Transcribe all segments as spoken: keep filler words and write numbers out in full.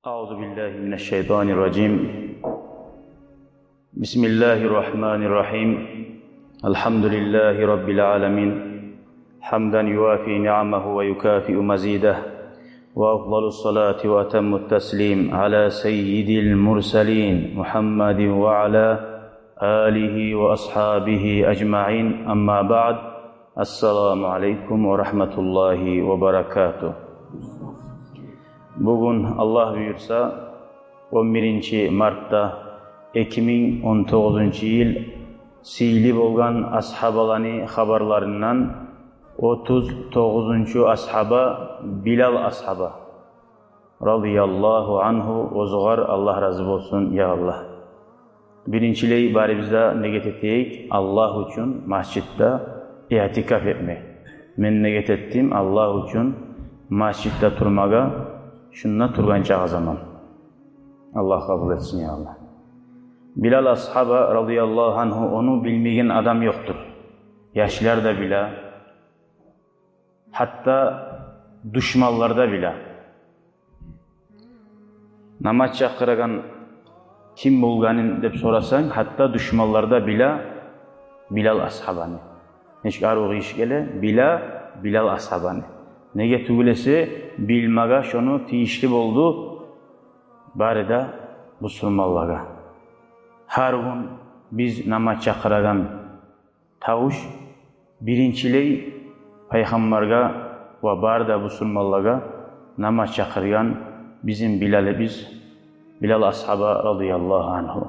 أعوذ بالله من الشيطان الرجيم. بسم الله الرحمن الرحيم. الحمد لله رب العالمين. حمدا يوافي نعمه ويكافئ مزيده. وأفضل الصلاة وأتم التسليم على سيد المرسلين محمد وعلى آله وأصحابه أجمعين. أما بعد. السلام عليكم ورحمة الله وبركاته. Бугюн, Аллагь буюрса, он биринчи мартда, эки минг он тогъузунчу йыл, сыйлы болгъан асгьабаланы хабарларындан отуз тогъузунчу асгьаба Билал асгьаба, радияллагьу ангьу, оьзюгер Аллагь рази болсун, я Аллагь. Биринчилей, барыбыз да негет этейик Аллагь учун масжитде иътикаф этме. Мен негет этдим Аллагь учун масжитде турмагъа, шунда тургъан чакъы заман. Аллагь къабул этсин, я Аллагь. Билал асгьаба, радияллагьу ангьу, ону билмеген адам ёкъдур. Яшлар да биле, гьатта душманлар да биле. Намаз чакъырагъан ким болгъанын деп сорасанг, гьатта душманлар да биле Билал асгьабаны. Нечик арив иш геле, биле Билал асгьабаны. Неге тюгюл эсе, билмеге шону тийишли болду бары да бусурманлагъа. Гьар гюн биз намаз чакъырагъан тавуш биринчилей Пайхаммаргъа ва бары да бусурманлагъа намаз чакъыргъан бизин Билалыбыз, Билал асгьаба, радияллагьу ангьу.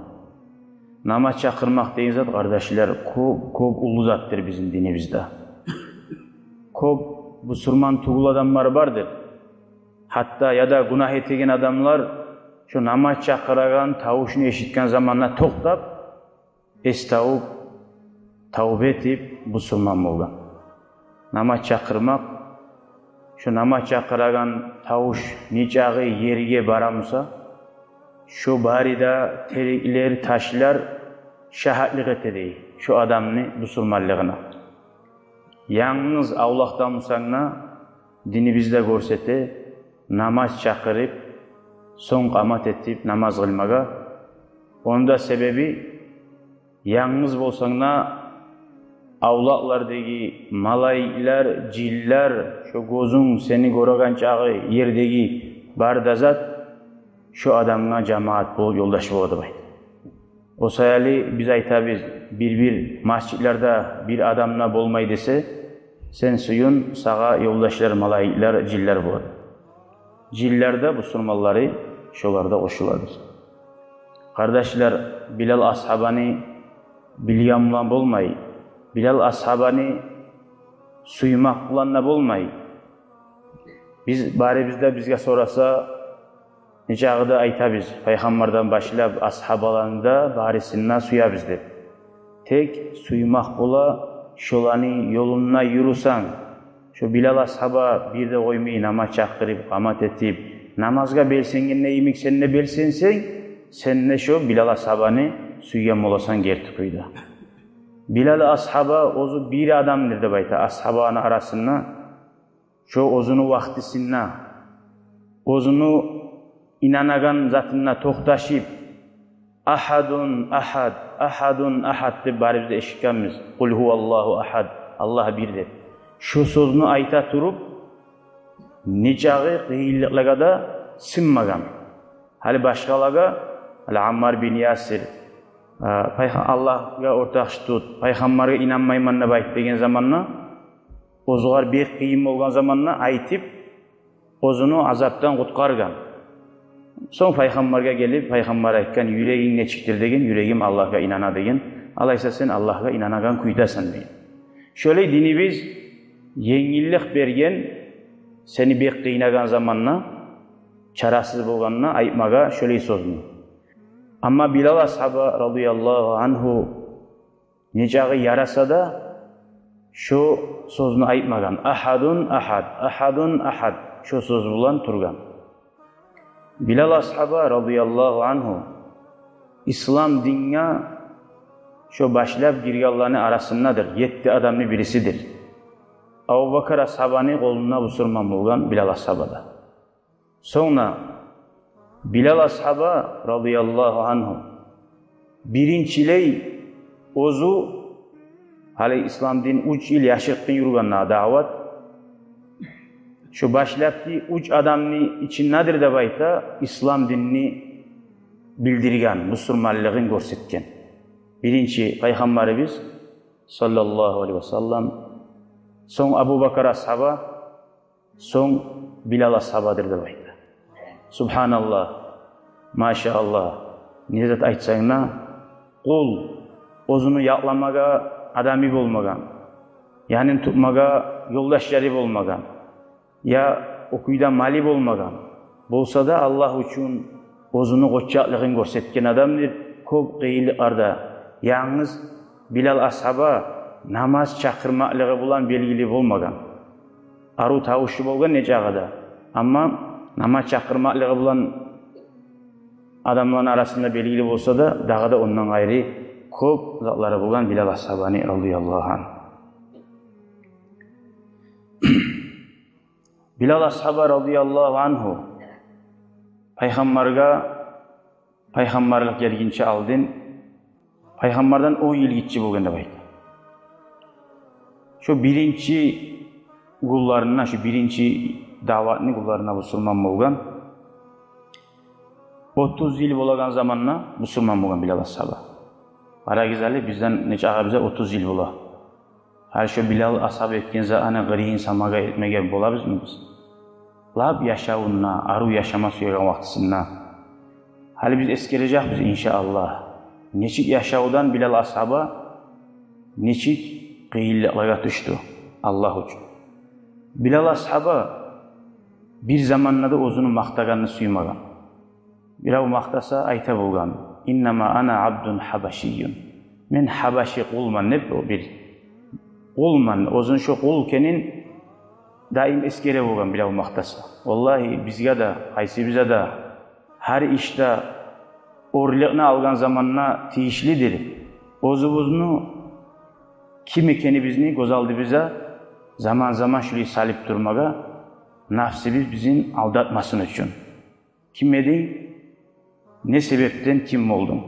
Намаз чакъырмакъ деген зат, къардашлар, кёп, кёп уллу затдыр бизин динибизде. Кёп бусурман тюгюл адамлар бардыр. Гьатта яда гюнагь этеген адамлар шо намаз чакъырагъан тавушну эшитген заманда токътап, эс тавуп, тавба этип, бусурман болгъан. Намаз чакъырмакъ, шо намаз чакъырагъан тавуш нечакъы ерге бара буса, шо бары да тереклер, ташлар шагьатлыкъ эте дей шо адамны бусурманлыгъына. Янгыз авлакъда бусанг да, динибиз де гёрсете, намаз чакъырып, сонг къамат этип намаз къылмагъа. Ону да себеби, янгыз болсанг да, авлакълардагъы малайиклер, жинлер, шо гёзюнг сени гёреген чакъы ердеги бары да зат шо адамгъа жамаат болуп, ёлдаш болуп турады. О саялы биз айтабыз, бир-бир масжитлерде бир адам да болмай десе, сен сююн, сагъа ёлдашлар малайиклер, жинлер болады. Жинлер де бусурманлары шолар да къошулады. Къардашлар, Билал асгьабаны билген булан болмай, Билал асгьабаны сюймек булан да болмай. Биз барыбыз да, бизге сораса, нечакъы да айтабыз, Пайхаммардан башлап асгьабаланы да барысын да сюебиз деп. Тек сюймек бола, шоланы ёлунда юрюсенг, шо Билал асгьаба бир де къоймай намаз чакъырып, къамат этип, намазгъа белсенгенде йимик сен де белсенсенг, сен де шо Билал асгьабаны сюйген боласан герти кюйде. Билал асгьаба оьзю бир адамдыр деп айта асгьабаны арасында. Шо оьзюню вакътисинде, оьзюню инанагъан затында токъташып, «Ахадун ахад, ахадун ахад» деп барыбыз да эшитгенбиз. «Къул гьуваллагьу ахад, Аллагь бир» деп. Шо сёзню айта туруп, нечакъы къыйынлыкълагъа да сынмагъан. Гьали башгъалагъа, гьали Аммар бин Ясир, а, пайха-, Аллагьгъа ортакъчы тут, Пайхаммаргъа инанмайман деп айт деген заманда, оьзюгер бек къыйын болгъан заманда айтып, оьзюню азапдан къутгъаргъан. Сонг Пайхаммаргъа гелип, Пайхаммар айтгъан: «Юрегинг нечикдир?» — деген. «Юрегим Аллагьгъа инана», — деген. «Алайса сен Аллагьгъа инанагъан кюйдесен», — деген. Шолай динибиз енгиллик берген, сени бек къыйнагъан заманда, чарасыз болгъанда айтмагъа шолай сёзню. Амма Билал асгьаба, радияллагьу ангьу, нечакъы яраса да, шо сёзню айтмагъан. «Ахадун ахад, ахадун ахад», шо сёз булан тургъан. Билал асгьаба, радияллагьу ангьу, ислам динге шо башлап гиргенлени арасындадыр, етти адамны бирисидир. Абубакар асгьабаны къолунда бусурман болгъан Билал асгьаба да. Сонг да Билал асгьаба, радияллагьу ангьу, биринчилей оьзю, гьали ислам дин уьч йыл яшыртгъын юрюген дагъы даъват, шо башлапгъы уьч адамны ичиндедир деп айта, ислам динни билдирген, бусурманлыгъын гёрсетген. Биринчи Пайхаммарыбыз, саллаллагьу алайгьи ва саллам, сонг Абубакар асгьаба, сонг Билал асгьабадыр деп айта. Субгьаналлагь, машааллагь, не зат айтсанг да, къул, оьзюню якъламагъа адамы болмагъан, янын тутмагъа ёлдашлары болмагъан, я о кюйде малы болмагъан болса да, Аллагь учун оьзюню къоччакълыгъын гёрсетген адамдыр кёп къыйынлыкъларда. Янгыз Билал асгьаба намаз чакъырмакълыгъы булан белгили болмагъан. Арив тавушу болгъан нечакъы да. Амма намаз чакъырмакълыгъы булан адамланы арасында белгили болса да, дагъы да ондан къайры кёп затлары болгъан Билал асгьабаны, радияллагьу ангьу. Билал асгьаба, радияллагьу ангьу, Пайхаммаргъа, пайхаммарлыкъ гелгинче алдын, Пайхаммардан он йыл гиччи болгъан деп айта. Шо биринчи гюнлеринде, шо биринчи даъватны гюнлеринде бусурман болгъан. Отуз йыл болагъан заманда бусурман болгъан Билал асгьаба. Къарагъыз гьали, бизден нечакъы, бизге отуз йыл бола. Гьали шо Билал асгьаба этген затны къырыйын санамагъа, этмеге болабызмы биз? Лап яшавунда, арив яшама сюеген вакътисинде. Гьали биз эсгережекбиз, иншааллагь, нечик яшавдан Билал асгьаба, нечик къыйынлыкълагъа тюшдю Аллагь учун. Билал асгьаба бир заманда да оьзюню макътагъанны сюймеген. Бирев макътаса, айта болгъан: «Иннама ана абдун хабашийюн». «Мен хабаши къулман», — деп, о бир къулман, оьзюн шо къул экенин даим эсгере болгъан бирев макътаса. Валлагьи, бизге де, къайсыбызгъа да, гьар ишде оьрлюкню алгъан заманда тийишлидир оьзюбюзню ким экенибизни гёз алдыбызгъа заман-заман шулай салып турмагъа, напсыбыз бизин алдатмасын учун. Ким эдинг? Не себепден ким болдунг?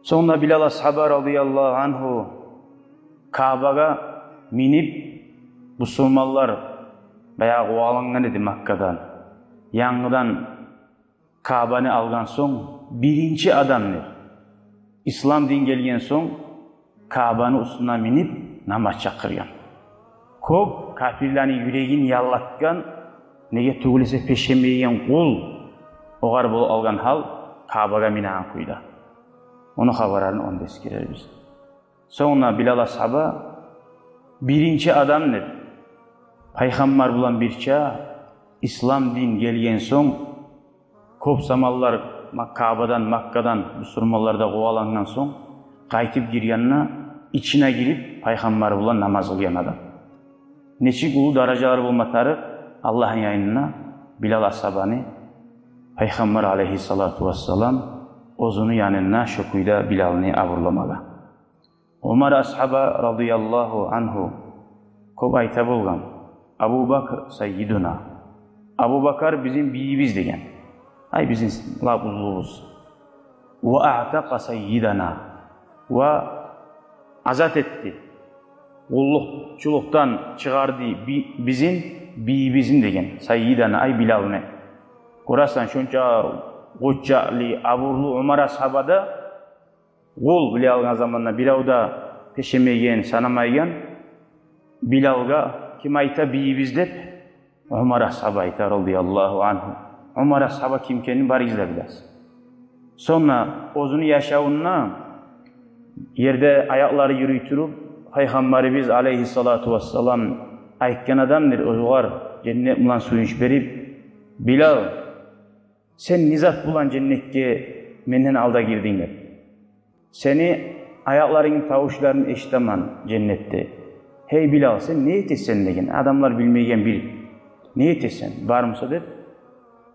Сонг да Билал асгьаба, радияллагьу ангьу, Каабагъа минип, бусурманлар баягъы къувалангъан эди Маккадан. Янгыдан Каабаны алгъан сонг, биринчи адамдыр, ислам дин гелген сонг, Каабаны уьстюне минип намаз чакъыргъан. Кёп капирлени юрегин яллатгъан, неге тюгюл эсе пешемейген къул огъар болуп алгъан гьал, Каабагъа минеген кюйде. Ону хабарларын онда эсгерербиз. Сонг да Билал асгьаба биринчи адамдыр, Пайхаммар булан бирче ислам дин гелген сонг, кёп заманлар Мак-, Каабадан, Маккадан бусурманлар да къувалангъан сонг, къайтып гиргенде, ичине гирип, Пайхаммар булан намаз къылгъан адам. Нечик уллу даражалар болма тарыкъ Аллагьны янында Билал асгьабаны, Пайхаммар алейгьиссалату вассалам оьзюню янында шо кюйде Билалны абурламагъа. Умар асгьаба, радияллагьу ангьу, кёп айта болгъан: «Абу Бакр саййидуна». «Абубакар бизин бийибиз», — деген. Ай, бизин лап уллубуз. «Ва аътакъа саййидана». Ва азат этди, къуллукъчулукъдан чыгъарды би-, бизин бийибизни деген. Саййидана, ай, Билалны. Гёресен, шонча къоччакълы, абурлу Умар асгьаба да къул, биле алгъан заманда бирев де пешемейген, санамайгъан Билалгъа ким айта бийибиз деп? Умар асгьаба айта, радияллагьу ангьу. Умар асгьаба ким экенин барыгъыз да билесиз. Сонг да оьзюню яшавунда ерде аякълары юрюй туруп, Пайхаммарыбыз алейгьиссалату вассалам айтгъан адамдыр огъар, женнет булан сююнч берип: «Билал, сен не зат булан женнетге менден алда гирдинг?» — деп. «Сени аякъларынгны тавушларын эшитемен женнетде». «Гьей, Билал, сен не этесен?» — деген. «Адамлар билмейген бир, не этесен, бармыса?» — деп.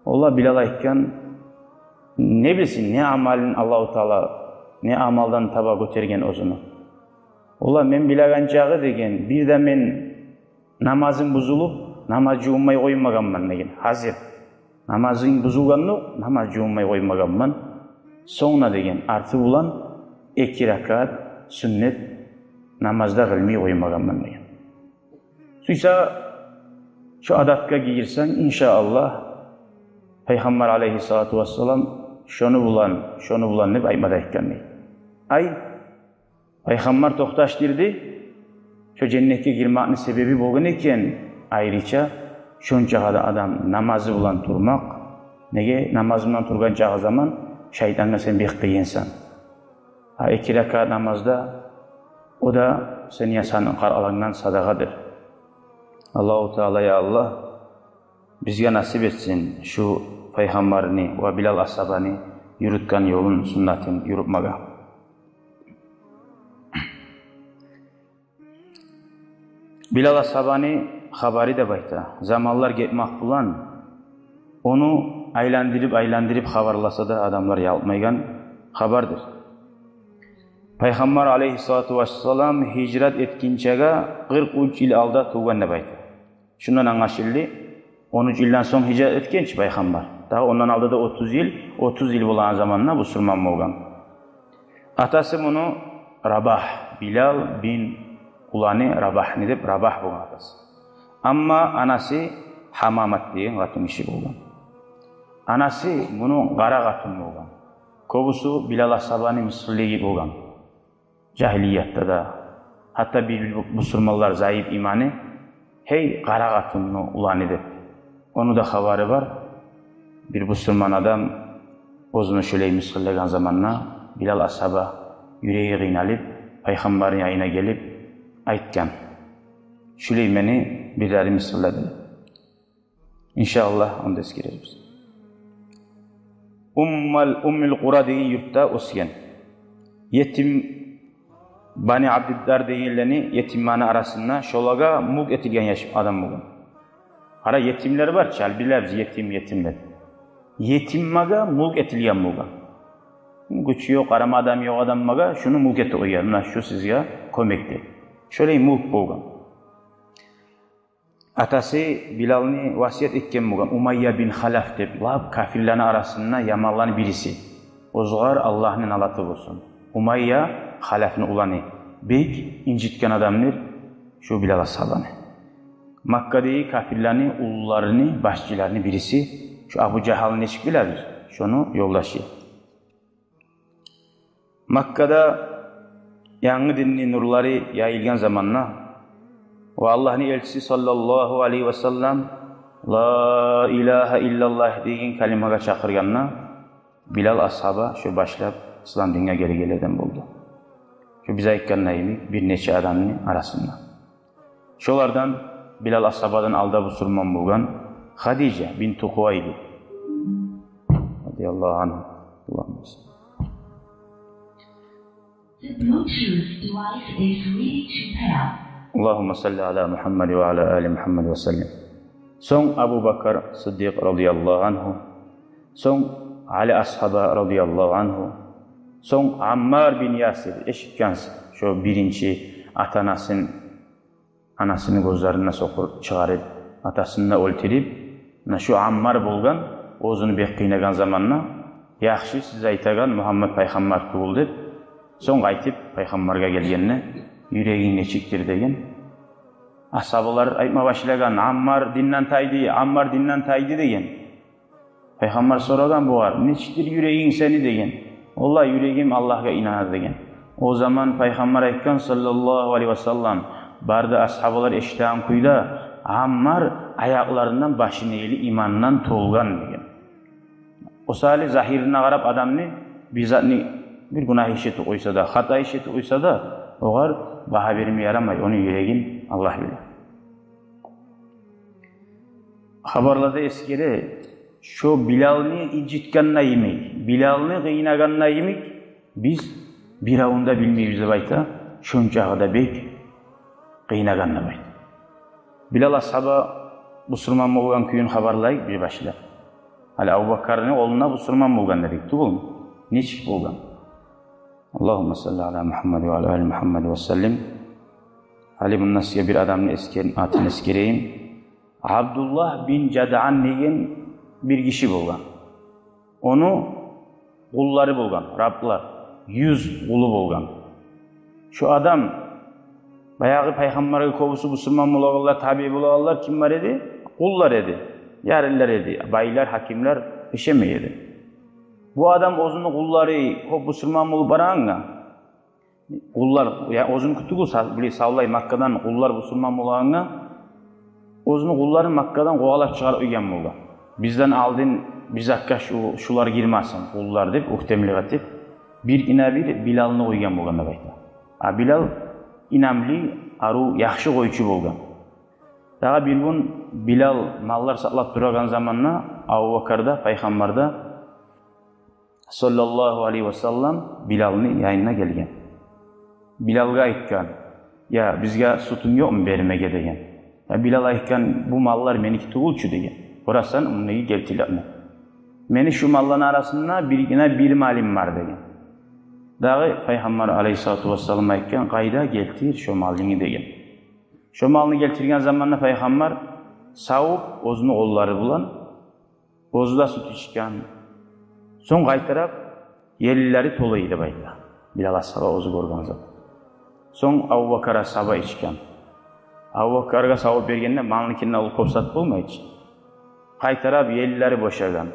Олар, Билал айтгъан, не билсин, не амалын Аллагьу Таала, не амалдан таба гётерген оьзюню. Ола, мен билеген чагъы, деген, бир де мен намазым бузулуп, намаз жувунмай къоймагъанман, деген. Гьазир намазынг бузулгъандокъ, намаз жувунмай къоймагъанман. Сонг да, деген, арты булан эки ракаат сюннет намаз да къылмай къоймагъанман, деген. Сюйсе, шо адатгъа гийирсенг, иншааллагь, Пайхаммар алейгьиссалату вассалам шону булан, шону булан деп айтма да айтгъан, дей. Ай, Пайхаммар токъташдырды, шо женнетге гирмекни себеби болгъан экен, айрыча шонча къадар адам намазы булан турмакъ. Неге, намазы булан тургъан чагъы заман шайтангъа сен бек къыйынсан. А эки ракаат намаз да, о да сени ясагъан къаралангдан садагъадыр. Аллагьу Таала, я Аллагь, бизге насип этсин шу Пайхаммарны ва Билал асгьабаны юрютген ёлун, суннатын юрютмеге. Билал асгьабаны хабары деп айта. Заманлар гетмек булан ону айландырып-айландырып хабарласа да, адамлар ялкъмайгъан хабардыр. Пайхаммар алейгьиссалату вассалам гьижрат этгинчеге къыркъ уьч йыл алда тувгъан деп айта. Шундан англашылды, он уьч йылдан сонг гьижрат этген чи Пайхаммар. Дагъы ондан алда да отуз йыл, отуз йыл болагъан заманда бусурман болгъан. Атасы муну Рабагь, Билал бин уланы Рабагьны деп, Рабагь болгъан атасы. Амма анасы Гьамамат деген къатынгиши болгъан. Анасы муну къара къатын болгъан. Кёбюсю Билал асгьабаны мысгъыллай болгъан. Жагьилиятда да, гьатта бир-бир бусурманлар, заип иманы, гьей, къара къатынны уланы деп. Ону да хабары бар. Бир бусурман адам оьзюню шолай мысгъыллагъан заманда Билал асгьаба юреги къыйналып, Пайхаммарны янына гелип айтгъан: «Шолай мени бирлери мысгъыллады». Иншааллагь, ону да эсгерербиз. Уммал, Уммул Къура деген юртда оьсген. Етим, Бани Абдиддар дегенлени етимлени арасында, шолагъа мюлк этилген яш адам болгъан. Къара, етимлер бар чы, ал билебиз, етим, етим деп. Етимге мюлк этилген болгъан. Гючю ёкъ, къарама адам ёкъ адамгъа шуну мюлк этип къойгъан, муна шу сизге кёмек деп. Шолай мюлк болгъан. Атасы Билалны васият этген болгъан, Умайя бин Халаф деп, лап капирлени арасында яманланы бириси. Огъар Аллагьны налаты болсун. Умайя, Халафны уланы, бек инжитген адамдыр шу Билал асгьабаны. Маккадагъы капирлени уллуларыны, башчыларыны бириси. Шу Абу Жагьлны нечик билебиз? Шону ёлдашы. Маккада янгы динни нюрлери яйылгъан заманда ва Аллагьны элчиси саллаллагьу алайгьи ва саллам «Ла илагьа иллаллагь» деген калимагъа чакъыргъанда, Билал асгьаба шо башлап ислам динге гелгенлерден болду. Шо биз айтгъандай йимик, бир нече адамны арасында. Шолардан, Билал асгьабадан алда бусурман болгъан Хадижа бинту Хувайлид, радияллагьу ангьа. Аллагьумма салли. The Bluetooth device is ready to pair. Аллагьумма салли аля Мухаммад ва аля али Мухаммад ва саллим. Сонг Абу Бакр Сыддикъ, радияллагьу ангьу. Сонг Али асгьаба, радияллагьу ангьу. Сонг Аммар бин Ясир, эшитгенсиз, шо биринчи ата-анасын, анасыны гёзлеринден сокъур чыгъарып, атасын да оьлтюрюп, муна шу Аммар болгъан, оьзюню бек къыйнагъан заманда, яхшы, сиз айтагъан Мухаммад пайхаммар тюгюл деп, сонг къайтып пайхаммаргъа гелгенде, юрегинг нечикдир деген. Асгьабалар айтма башлагъан: «Аммар динден тайды, Аммар динден тайды», – деген. Пайхаммар сорагъан бугъар: «Нечикдир юрегинг сени?» – деген. «Валлагь, юрегим Аллагьгъа инанады», – деген. О заман пайхаммар айтгъан, саллаллагьу алайгьи ва саллам, бары да асгьабалар эшитеген кюйде: «Аммар аякъларындан башына ерли имандан толгъан», – деген. О саялы загьирине къарап адамны, бир затны, бир гюнагь иш этип къойса да, хата иш этип къойса да, огъар багьа берме ярамай, ону юрегин Аллагь биле. Хабарларда эсгере, шо Билалны инжитгенде йимик, Билалны къыйнагъанда йимик, биз биревню де билмейбиз деп айта, шончакъы да бек къыйнагъан деп айта. Билал асгьаба бусурман болгъан кюйюн хабарлайыкъ бир башлап. Гьали Абу Бакрны къолунда бусурман болгъан дедик, тюгюлмю? Нечик болгъан? Аллагьумма салли аля Мухаммад ва аля али Мухаммад ва саллим. Гьали мунда сизге бир адамны эсгер-, атын эсгерейим. Абдуллагь бин Жадъан деген бир гиши болгъан. Ону къуллары болгъан, раблар, юз къулу болгъан. Шо адам, баягъы пайхаммаргъа кёбюсю бусурман болагъанлар, табиъ болагъанлар ким бар эди? Къуллар эди, ярлылар эди, байлар, гьакимлер ишемей эди. Бу адам оьзюню къуллары кёп бусурман болуп барагъангъа, къуллар, я, оьзюнюки тюгюл, са-, булай савлай Маккадан къуллар бусурман болагъангъа, оьзюню къулларын Маккадан къувалап чыгъарып къойгъан болгъан. Бизден алдын бир затгъа шу, шулар гирмесин, къуллар деп, оьктемлик этип, биргине-бир Билалны къойгъан болгъан деп айта. А Билал инамлы, арив, яхшы къойчу болгъан. Дагъы бир гюн Билал маллар сакълап турагъан заманда Абубакар да, пайхаммар да саллаллагьу алайгьи ва саллам Билалны янына гелген. Билалгъа айтгъан: «Я, бизге сютюнг ёкъму бермеге?» — деген. Я, Билал айтгъан: «Бу маллар меники тюгюл чю, — деген. — Гёресен, мунеги гелтиликни. Мени шу малланы арасында биргине бир малым бар», — деген. Дагъы пайхаммар алайгьиссалату вассалам айтгъан: «Къайда, гелтир шо малынгны», — деген. Шо малны гелтирген заманда пайхаммар савуп, оьзюню къоллары булан, оьзю де сют ичген. Сонг къайтарып, еллери тола эди деп айта Билал асгьаба оьзю гёрген зат. Сонг Абубакар асгьаба ичген. Абубакаргъа савуп бергенде, малныкинде ол кёп зат болмай чы. Къайтарып еллери бошагъан.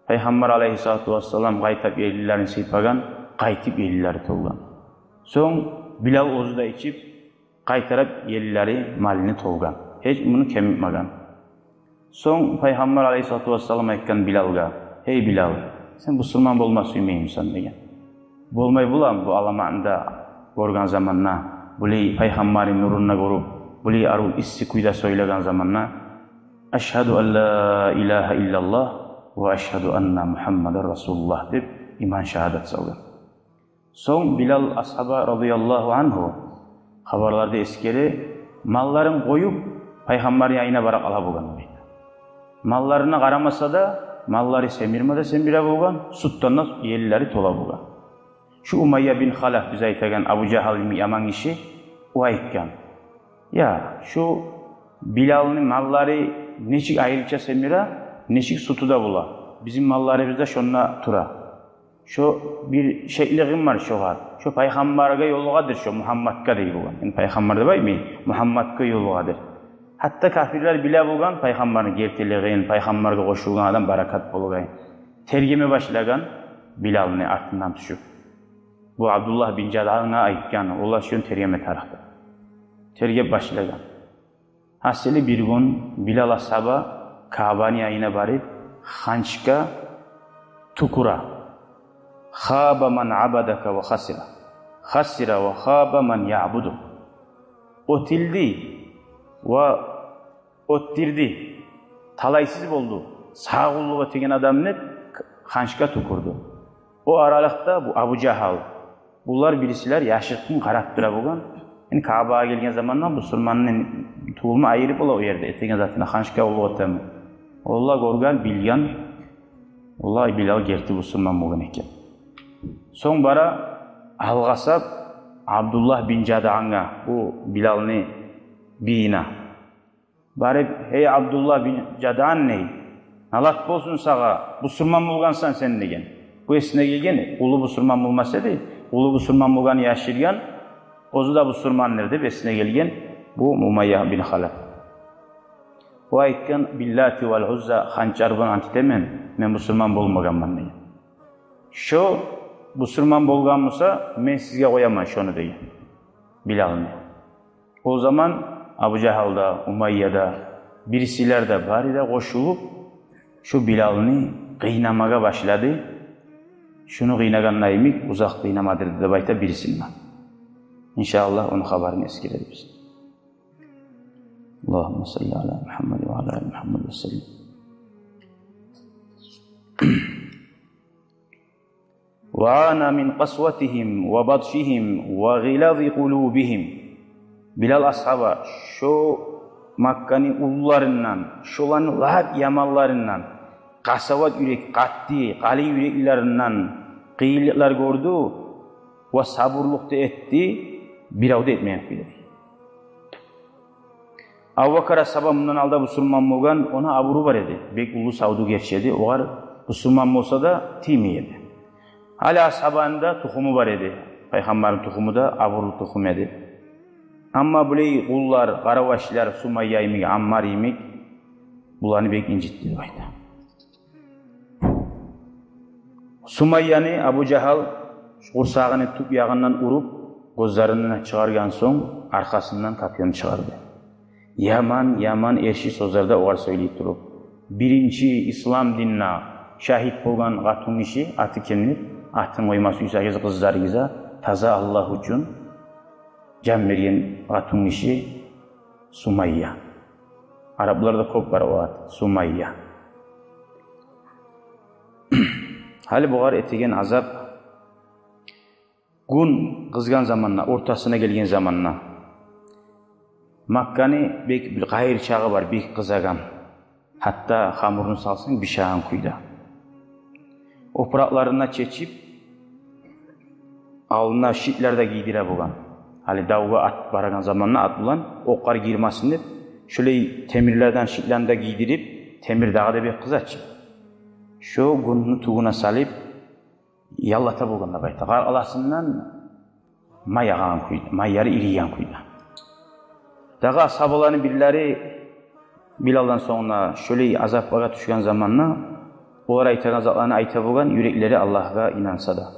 Пайхаммар алайгьиссалату вассалам къайтып еллерин сыйпагъан, къайтып еллери толгъан. Сонг Билал оьзю де ичип, къайтарып еллери, малыны толгъан. Гьеч муну кемитмеген. Сонг пайхаммар алайгьиссалату вассалам айтгъан Билалгъа: «Гьей Билал, сен бусурман болма сюймеймисен?» — деген. «Болмай боламы, бу аламатны да гёрген заманда, булай пайхаммарны нурун да гёрюп, булай арив, исси кюйде сёйлеген заманда: „Ашгьаду ан ла илагьа иллаллагь ва ашгьаду анна Мухаммадан расулуллагь“, — деп, иман шагьадат салгъан». Сонг Билал асгьаба, радияллагьу ангьу, хабарларда эсгере, малларын къоюп, пайхаммарны янына бара къала болгъан деп айта. Малларына къарамаса да, маллары семирме де семире болгъан, сютден де еллери тола болгъан. Шу Умайя бин Халаф, биз айтагъан Абу Жагьалны яман гиши, о айтгъан: «Я, шу Билалны маллары нечик айрыча семире, нечик сютю де бола. Бизин малларыбыз да шонда тура. Шо бир шеклигим бар шогъар. Шо пайхаммаргъа ёлугъадыр, шо Мугьаммадгъа», — дей болгъан. Энни пайхаммар деп айтмай, Мугьаммадгъа ёлугъадыр. Гьатта капирлер биле болгъан пайхаммарны гертилигин, пайхаммаргъа къошулгъан адам баракат болагъанын. Тергеме башлагъан Билалны артындан тюшюп. Бу Абдуллагь бин Жадъангъа айтгъан, олар шону тергеме тарыкъ деп. Тергеп башлагъан. Гьасили, бир гюн Билал асгьаба Каабаны янына барып, ханчгъа тюкюре: «Хаба ман абадака ва хасира, хасира ва хаба ман ябудук». Оьтюлдю ва оьтдюрдю, талайсыз болду сагъа къуллукъ этеген адам деп, ханчгъа тюкюрдю. О аралыкъда бу Абу Жагьал, булар бирисилер яшыртгъын къарап тура болгъан. Энни Каабагъа гелген заманда бусурманны тюгюлмю айырып бола о ерде, этеген затына, ханчгъа къуллукъ этеми. Олар гёрген, билген, олар Билал герти бусурман болгъан экен. Сонг бара алгъасап Абдуллагь бин Жадъангъа, бу Билалны бийине. Барып: «Гьей Абдуллагь бин Жадъан, — дей, — налат болсун сагъа, бусурман болгъансан сен», — деген. Бу эсине гелген, къулу бусурман болмас эди, къулу бусурман болгъанын яшыргъан, оьзю де бусурмандыр деп эсине гелген бу Умайя бин Халаф. О айтгъан: «Биллати вал Узза, ханчлар булан ант этемен, мен бусурман болмагъанман», — деген. «Шо бусурман болгъан буса, мен сизге къояман шону», — деген, Билалны. О заман Абу Жагьал да, Умайя да, бирисилер де, бары да къошулуп, шу Билалны къыйнамагъа башлады. Шуну къыйнагъанда йимик узакъ къыйнамадыр деп айта бирисинде. Иншааллагь, ону хабарын эсгерербиз. Аллагьумма салли аля Мухаммад ва аля али Мухаммад ва саллим. «Ва ана мин къасватигьим ва батшигьим ва гъилази къулубигьим». Билал асгьаба шо Макканы уллуларындан, шоланы лап яманларындан, къасават юрек, къатты, къалын юреклеринден къыйынлыкълар гёрдю. Ва сабурлукъ да этди, бирев де этмеген кюйде. Абубакар асгьаба мундан алда бусурман болгъан, ону абуру бар эди. Бек уллу савдюгерчи эди. Огъар бусурман болса да тиймей эди. Гьали асгьабаны да тухуму бар эди. Пайхаммарны тухуму да абурлу тухум эди. Амма булай къуллар, къаравашлар, Сумайя йимик, Аммар йимик, буланы бек инжитди деп айта. Сумайяны Абу Жагьал къурсагъыны тюп ягъындан уруп, гёзлеринден чыгъаргъан сонг, аркъасындан копьёну чыгъарды. Яман, яман эрши сёзлер де огъар сёйлей туруп, биринчи ислам динде шагьит болгъан къатынгиши, аты кимдир, атын къойма сюйсегиз къызларыгъызгъа, таза Аллагь учун жан берген къатынгиши Сумайя. Арапларда кёп бар о ат, Сумайя. Гьали бугъар этеген азап, гюн къызгъан заманда, ортасына гелген заманда, Макканы бек бир къайыр чагъы бар, бек къызагъан. Гьатта хамурну салсанг, бишеген кюйде. Опуракъларын да чечип, алдына щитлер де гийдире болгъан. Гьали давгъа ат барагъан заманда ат булан, окълар гирмесин деп, шолай темирлерден щитлени де гийдирип, темир дагъы да бек къыза чы. Шо гюнню тюбюне салып, яллата болгъан деп айта. Къаркъарасындан май агъагъан кюйде, майлары ирийген кюйде. Дагъы асгьабаланы бирлери Билалдан сонг да шолай азаплагъа тюшген заманда, олар айтагъан затланы айта болгъан, юреклери Аллагьгъа инанса да.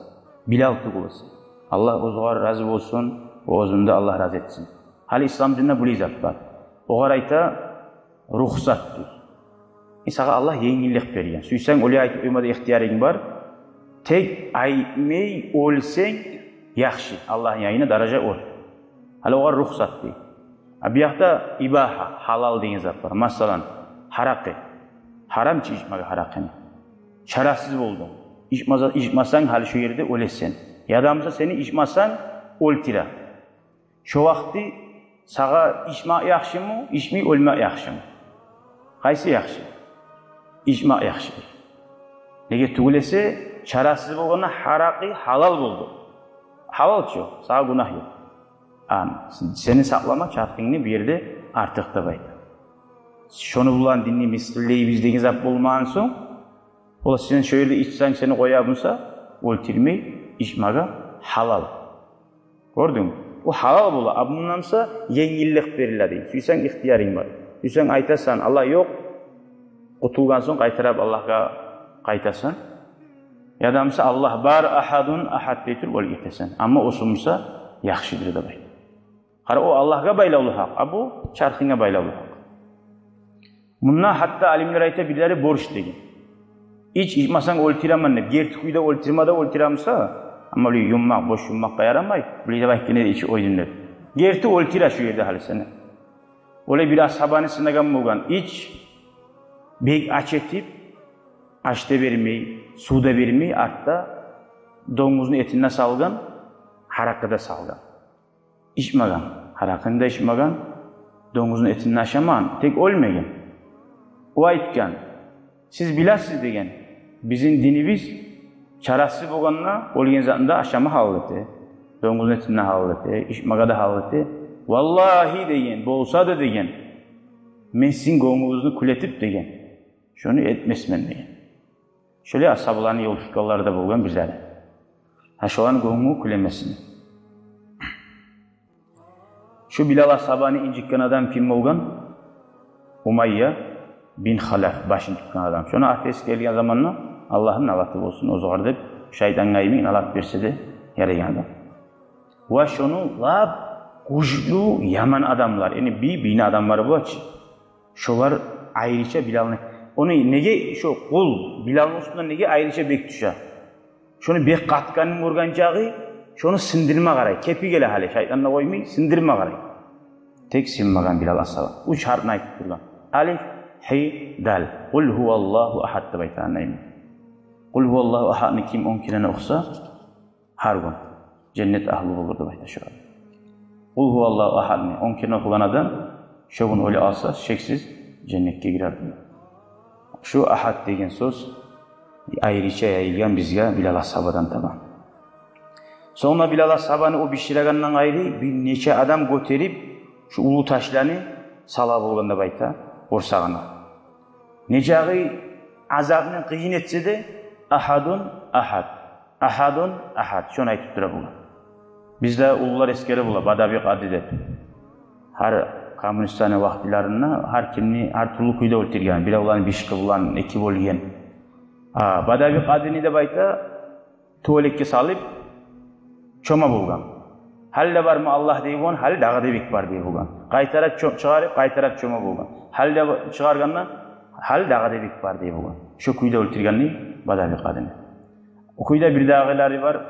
Билал тюгюл эсе. Аллагь оьзюне рази болсун, ва оьзюн де Аллагь рази этсин. Гьали ислам динде булай зат бар. Огъар айта рухсат дей. Сагъа Аллагь енгиллик берген. Сюйсенг, олай айтып къойма да ихтиярынг бар. Тек айтмай оьлсенг яхшы, Аллагьны янында даража оьр. Гьали огъар рухсат дей. А бу якъда ибагьа, гьалал деген зат бар. Масала, гьаракъы. Гьарам чы ичмеге гьаракъыны. Чарасыз болдунг. Ичмаса-, ичмасанг, гьали шо ерде оьлесен. Яда буса сени ичмасанг оьлтюре. Шо вакъти сагъа ичмек яхшымы, ичмей оьлмек яхшымы? Къайсы яхшы? Ичмек яхшы. Неге тюгюл эсе, чарасыз болгъанда гьаракъы гьалал болду. Гьалал чы, сагъа гюнагь ёкъ. Ан, сени сакълама чархынгны бу ерде артыкъ деп айта. Шону булан динни мысгъыллайбыз деген зат болмагъан сонг, ол сен шо ерде ичсенг, сени къоя буса, оьлтюрмей, ичмеге гьалал. Гёрдюнгмю? О гьалал бола, а мундан буса енгиллик бериле дей. Сюйсенг ихтиярынг бар. Сюйсенг айтасан, Аллагь ёкъ, къутулгъан сонг къайтарып Аллагьгъа къайтасан. Яда буса Аллагь бар, агьадун агьад дей туруп оьлюп гетесен. Амма осу буса яхшыдыр деп айта. Къара, о Аллагьгъа байлавлу гьакъ, а бу чархынга байлавлу гьакъ. Мунда гьатта алимлер айта, бирлери борч деген. Ич, ичмасанг оьлтюремен деп, герти кюйде оьлтюрме де оьлтюре буса, амма булай юммакъ, бош юммакъгъа ярамай, булай деп айтгъан эди ич ойдун деп. Герти оьлтюре шо ерде гьали сени. Олай бир асгьабаны сынагъан болгъан, ич, бек ач этип, аш да бермей, сув да бермей, артда донгузну этин де салгъан, гьаракъы да салгъан. Ичмеген, гьаракъыны да ичмеген, донгузну этин де ашамагъан, тек оьлмеген. О айтгъан: «Сиз билесиз, — деген, — бизин динибиз чарасыз болгъанда оьлген затны да ашама гьалал эте, донгузну этин де гьалал эте, ичмеге де гьалал эте. Валлагьи, — деген, — болса да, — деген, — мен сизин гёнгюлюгюзню кюлетип, — деген, — шону этмесмен», — деген. Шолай асгьабаланы ёлу тутгъанлары да болгъан бирлери. Гьа, шоланы гёнгюлю кюлемесин. Шу Билал асгьабаны инжитген адам ким болгъан? Умайя бин Халаф, башын тутгъан адам. Шону аты эсге гелген заманда, Аллагьны налаты болсун оьзюгер деп, шайтангъа йимик налат берсе де ярайгъан адам. Ва шону лап гючлю яман адамлар, яни бий-бийни адамлары бола чы. Шолар айрыча Билалны, ону неге, шо къул Билалны уьстюнден неге айрыча бек тюше? Шону бек къатгъанын гёрген чакъы, шону сындырма къарай. Кепи геле гьали, шайтан да къоймай, сындырма къарай. Тек сынмагъан Билал асгьаба. Уьч гьарпны айтып тургъан. Алиф, гьи, дал. «Къул гьуваллагьу агьад» деп айтагъан йимик. «Къул гьуваллагьу агьадны» ким он керен охуса, гьар гюн женнет агьлю болур деп айта шо. «Къул гьуваллагьу агьадны» он керен охугъан адам, шо гюн оьле къалса, шексиз женнетге гирер. Шу агьад деген сёз айрыча яйылгъан бизге Билал асгьабадан таба. Сонг да Билал асгьабаны о биширегенден къайры бир нече адам гётерип, шу уллу ташланы сала болгъан деп айта къорсагъына. Нечакъы азапны къыйын этсе де, «Ахьадун ахьад, ахьадун ахьад», шону айтып тура болгъан. Бизде уллулар эсгере бола, «Бадаби къади» деп. Гьар коммунистлени вакътилеринде гьар кимни гьар тюрлю кюйде оьлтюрген, биревлени бишкъы булан, эки бёлген. А, «Бадаби къадини» деп айта, тювелекге салып, чома болгъан. Гьали де бармы Аллагь дей болгъан, гьали дагъы да бек бар дей болгъан. Къайтарып чо-, чыгъарып, къайтарып чома болгъан. Гьали де ба-, чыгъаргъанда, гьали дагъы да бек бар дей болгъан. Шо кюйде оьлтюрген дей Бадаби къадини. О кюйде бирдагъылары бар,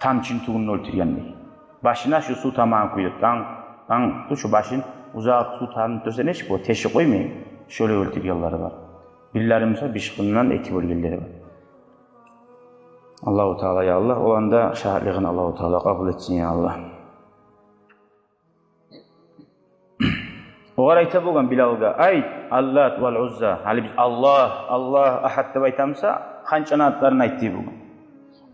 тамчыны тюбюнде оьлтюрген дей. Башына шу сув тамагъан кюйде, танг, танг, шу башын узакъ сув тамып турса, нечик бу тешип къоймай, шолай оьлтюргенлери бар. Бирлери буса бишкъындан эки бёлгенлери бар. Аллагьу Таала, я Аллагь, оланы да шагьатлыгъын Аллагьу Таала къабул этсин, я Аллагь. Огъар айта болгъан Билалгъа: «Айт, Аллат вал Узза». Гьали биз «Аллагь, Аллагь, Ахьад» деп айтамыса, ханчаны атларын айт дей болгъан.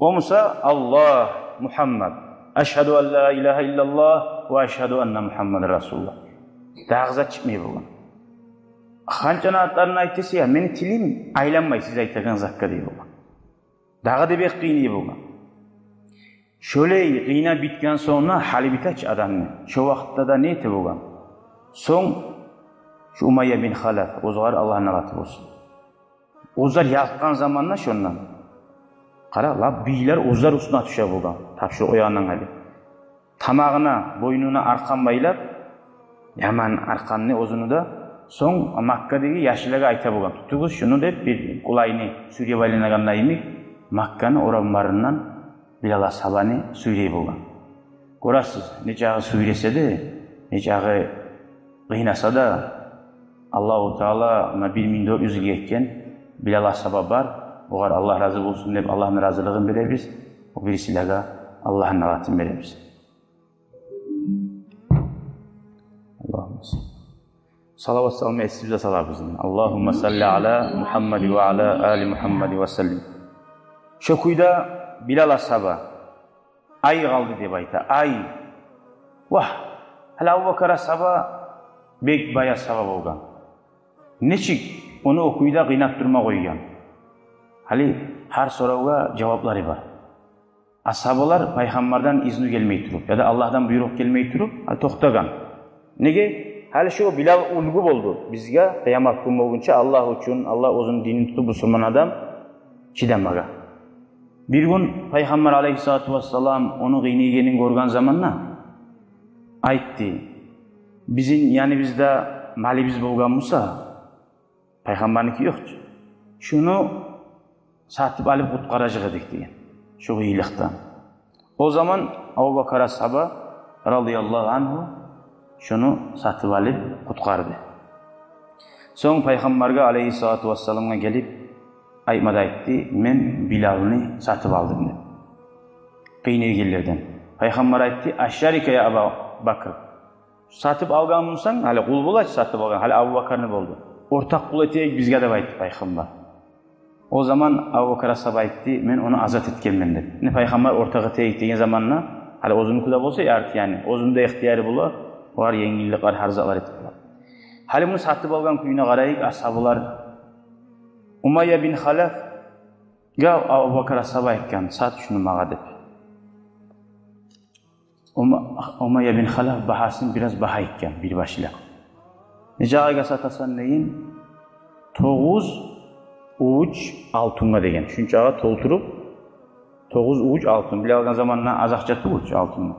О буса: «Аллагь, Мухаммад, ашгьаду ан ла илагьа иллаллагь ва ашгьаду анна Мухаммадан расулуллагь». Дагъы зат чыкъмай болгъан. Ханчаны атларын айт десе, я, мени тилим айланмай сиз айтагъан затгъа дей болгъан. Дагъы да бек къыйнай болгъан. Шолай къыйнап битген сонг да, гьали битеч адамны. Шо вакътда да не эте болгъан? Сонг шу Умайя бин Халаф, оьзюгер Аллагьны налаты болсун, оьзлер ялкъгъан заманда шондан, къара, лап бийлер оьзлер уьстюне тюше болгъан, тапшурув къоягъандан къайры. Тамагъына, бойнуна аркъан байлап, яман аркъанны оьзюню де. Сонг Маккадагъы яшларгъа айта болгъан: «Тутугъуз шуну», – деп, бир къулайны сюйреп айланагъанда йимик, Макканы орамларындан Билал асгьабаны сюйрей болгъан. Гёресиз, нечакъы сюйресе де, нечакъы къыйнаса да, Аллагьу Таала муна бир минг дёрт юз йыл гетген Билал асгьаба бар, огъар Аллагь рази болсун деп, Аллагьны разилигин беребиз, о бирисилеге Аллагьны налатын беребиз. Аллагьумма салли. Салават салма эсибизге салабыз. Аллагьумма салли аля Мухаммади ва аля али Мухаммади ва саллим. Шо кюйде Билал асгьаба ай къалды деп айта, ай. Вагь, гьали Абубакар асгьаба бек бай асгьаба болгъан. Нечик ону о кюйде къыйнап турма къойгъан? Гьали гьар соравгъа жаваплары бар. Асгьабалар Пайхаммардан изну гелмей туруп, яда Аллагьдан буйрукъ гелмей туруп, гьали токътагъан. Неге? Гьали шо Билал уьлгю болду бизге, къыямат гюн болгъунча Аллагь учун, Аллагь оьзюню динин тутуп, бусурман адам чыдамагъа. Бир гюн Пайхаммар алайгьиссалату вассалам ону къыйнайгъанын гёрген заманда айтды: «Бизин яныбызда малыбыз болгъан буса, Пайхаммарныки ёкъ чу, шуну сатып алып къутгъаражакъ эдик», – деген, шо къыйынлыкъдан. О заман Абубакар асгьаба, радияллагьу ангьу, шуну сатып алып къутгъарды. Сонг Пайхаммаргъа, алайгьиссалату вассаламгъа гелип, айтма да айтды: «Мен Билалны сатып алдым», – деп, къыйнайгъанлардан. Пайхаммар айтды: «Ашшарика я Аба Бакр? Сатып алгъан бусанг, гьали къул бола чы сатып алгъан, гьали Абубакарны болду. Ортакъ къул этейик бизге», – деп айтды Пайхаммар. О заман Абубакар асгьаба айтды: «Мен ону азат этгенмен», – деп. Яни Пайхаммар ортакъ этейик деген заманда, гьали оьзюнюки де болса, арты, яни оьзюню де ихтияры бола, огъар енгилликлер, гьар затлар этип бола. Гьали муну сатып алгъан кюйюне къарайыкъ, асгьабалар. Умайя бин Халафгъа Абубакар асгьаба айтгъан: «Сат шуну магъа», – деп. Ума-, Умайя бин Халаф багьасын бираз багьа этген, бир башлап. «Нечакъыгъа сатасан?» – деген. «Тогъуз увуч алтынгъа», – деген. Шунчагъа толтуруп, тогъуз увуч алтын. Биле алгъан заманда аз акъча тюгюл чю алтын.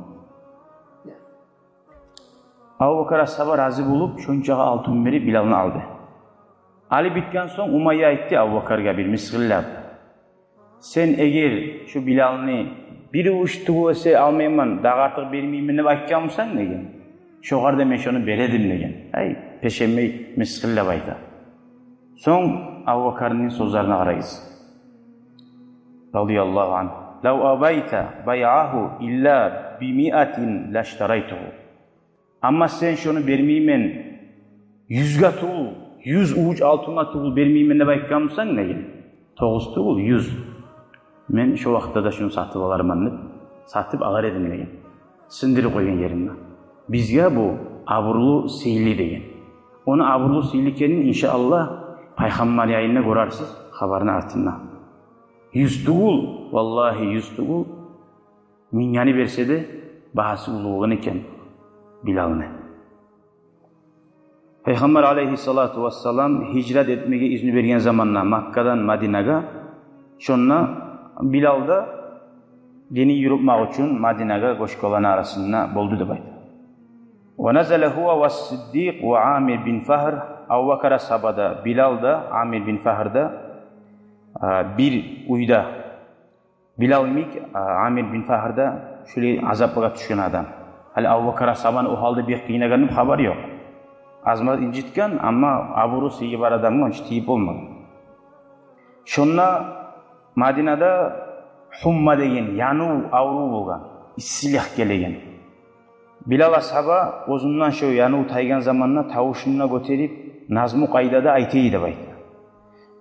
Абубакар асгьаба рази болуп, шунчагъа алтын берип, Билалны алды. Алып битген сонг, Умайя айтды Абубакаргъа бир мысгъыллап: «Сен эгер шу Билалны бир увуч тюгюл эсе алмайман, дагъы артыкъ бермеймен деп айтгъан бусанг, – деген, – шогъар да мен шону бередим», – деген. Ай, пешемей мысгъыллап айта. Сонг Абубакарны сёзлерине къарайбыз, радияллагьу ангьу: «Лав абайта байъагьу илла би миатин лаштарайтугьу». Амма сен шону бермеймен, юзге тюгюл, юз увуч алтынгъа тюгюл бермеймен деп айтгъан бусанг, – деген, – тогъуз тюгюл, юз, мен шо вакътда да шуну сатып аларман деп, сатып алар эдим деген. Сындырып къойгъан еринде. Бизге бу абурлу, сыйлы деген. Ону абурлу, сыйлы экенин, иншааллагь, пайхаммар янында гёрерсиз хабарны артында. Юз тюгюл, валлагьи, юз тюгюл, мингни берсе де, багьасы уллу болгъан экен Билалны. Пайхаммар алейгьиссалату вассалам гьижрат этмеге изну берген заманда Маккадан Мадинагъа, шонда Билал да динин юрютмек учун Мадинагъа гёчгенлени арасында болду деп айта. Ва назала гьува ва Сиддикъ ва Амир бин Фагьр, Абубакар асгьаба да, Билал да, Амир бин Фагьр да, а, бир уьйде. Билал йимик, а, Амир бин Фагьр да шулай азаплагъа тюшген адам. Гьали Абубакар асгьабаны о гьалда бек къыйнагъанны хабар ёкъ. Аз-маз инжитген, амма абуру, сыйы бар адамгъа онча тийип болмагъан. Шонда Мадинада гьумма деген янув аврув болгъан, иссилик гелеген. Билал асгьаба оьзюнден шо янув тайгъан заманда тавушун да гётерип, назму къайдада айта эди деп айта.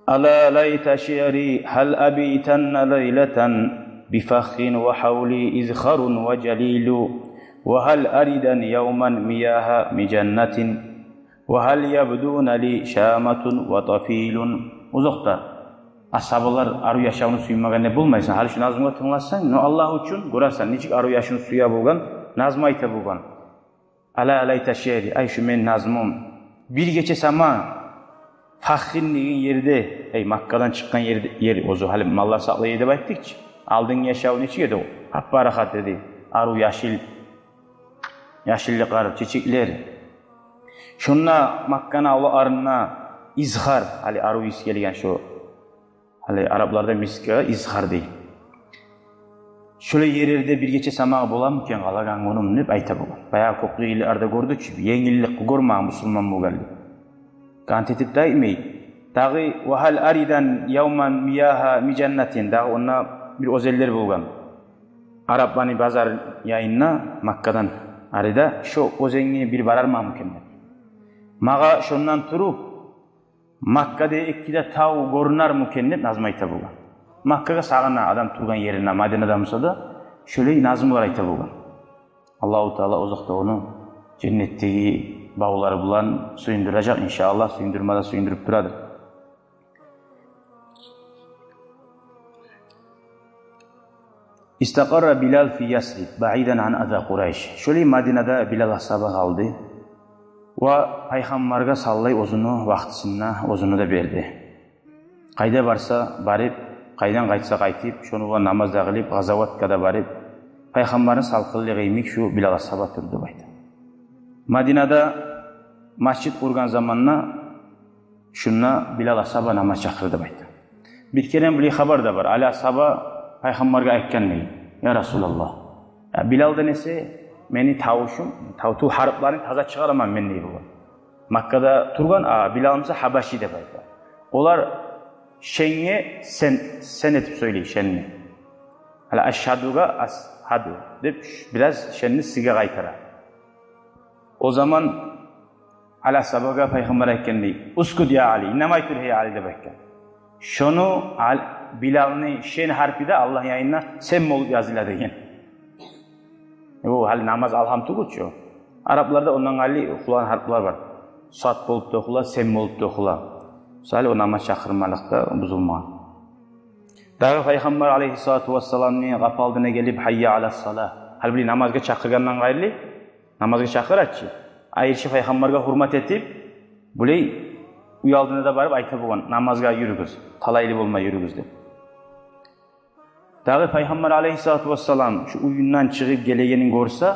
Ала лайта шиъри гьал абитанна лайлатан бифаххин ва гьавли изхарун ва жалилу ва гьал аридан явман мияха мижаннатин ва гьал ябдуна ли шаматун ва тафилун. Озокъда, асгьабалар арив яшавну сюймегенде болмайсан. Гьали шу назмугъа тынгласанг, но Аллагь учун гёресен, нечик арив яшавну сюе болгъан, назму айта болгъан. Ала лайта шиъри, ай, шу мени назмум. Бир гече сама Фаххин деген ерде, ай, Маккадан чыкъгъан ерде, ер оьзю гьали маллар сакълай эди деп айтдыкъ чы. Алдынгъы яшаву нечик эди о? Гьап-парахат эди. Арив яшыл, яшыллыкълар, чечеклер. Шонда Макканы авлакъларында изхар, гьали арив ийис гелген шо. Гьали арапларда мискге изхар дей. Шолай ерлерде бир гече самагъа боламы экен къалагъан гюнюм деп айта болгъан. Баягъы кёп къыйынлыкълар да гёрдю чю, енгиллик гёрмеген бусурман болгъанлы. Кант этип де айтмай. Дагъы ва гьал аридан явман мияха мижаннатин. Дагъы онда бир оьзенлер болгъан. Арапланы базар янында, Маккадан арида, шо оьзенге бир барарман экен деп. Магъа шондан туруп Маккада эки де тав гёрюнерми экен деп назму айта болгъан. Маккагъа сагъына адам тургъан ерине, Мадинада буса да, шолай назмулар айта болгъан. Аллагьу Таала озокъда ону женнетдеги бавлары булан сююндюрежек, иншааллагь, сююндюрме де сююндюрюп турадыр. Истакъарра Билал фи Ясриб, баъидан ан аза Къурайш. Шолай Мадинада Билал асгьаба къалды. Ва Пайхаммаргъа саллай оьзюню вакътисинде оьзюню де берди. Къайда барса барып, къайдан къайтса къайтып, шону булан намаз да къылып, къазаватгъа да барып, Пайхаммарны салкъынлыгъы йимик шу Билал асгьаба турду деп айта. Мадинада межит къургъан заманда шунда Билал асгьаба намаз чакъырды деп айта. Бир керен булай хабар да бар. Али асгьаба Пайхаммаргъа айтгъан дей: «Я Расулаллагь, я Билалдан эсе мени тавушум, тавту гьарпларын таза чыгъараман мен», — дей болгъан. Маккада тургъан, а Билал буса гьабаши деп айта. Олар шенге сен, сен этип сёйлей, шенни. Гьали ашгьадугъа асгьаду деп бираз шенни сиге къайтара. О заман Али асгьабагъа Пайхаммар айтгъан дей: «Ускут, я Али, инамай тур, гьей Али», — деп айтгъан. Шону Ал-, Билалны шен гьарпы да Аллагь янында сен болуп языла деген. Э, бу гьали намаз алгьам тюгюл чю. Арапларда ондан къайры охулгъан гьарплар бар. Сад болуп да охула, сен болуп да охула. Мисалы, о намаз чакъырмакълыкъда бузулмагъан. Дагъы Пайхаммар алейгьиссалату вассаламны къапу алдына гелип, «Гьайя аляс-салагь». Гьали булай намазгъа чакъыргъандан къайры, намазгъа чакъыра чы. Айрыча Пайхаммаргъа гьюрмат этип, булай уьй алдына да барып айта болгъан: «Намазгъа юрюгюз, талайлы болмай юрюгюз», — деп. Дагъы Пайхаммар алейгьиссалату вассалам шу уьюнден чыгъып гелегенин гёрсе,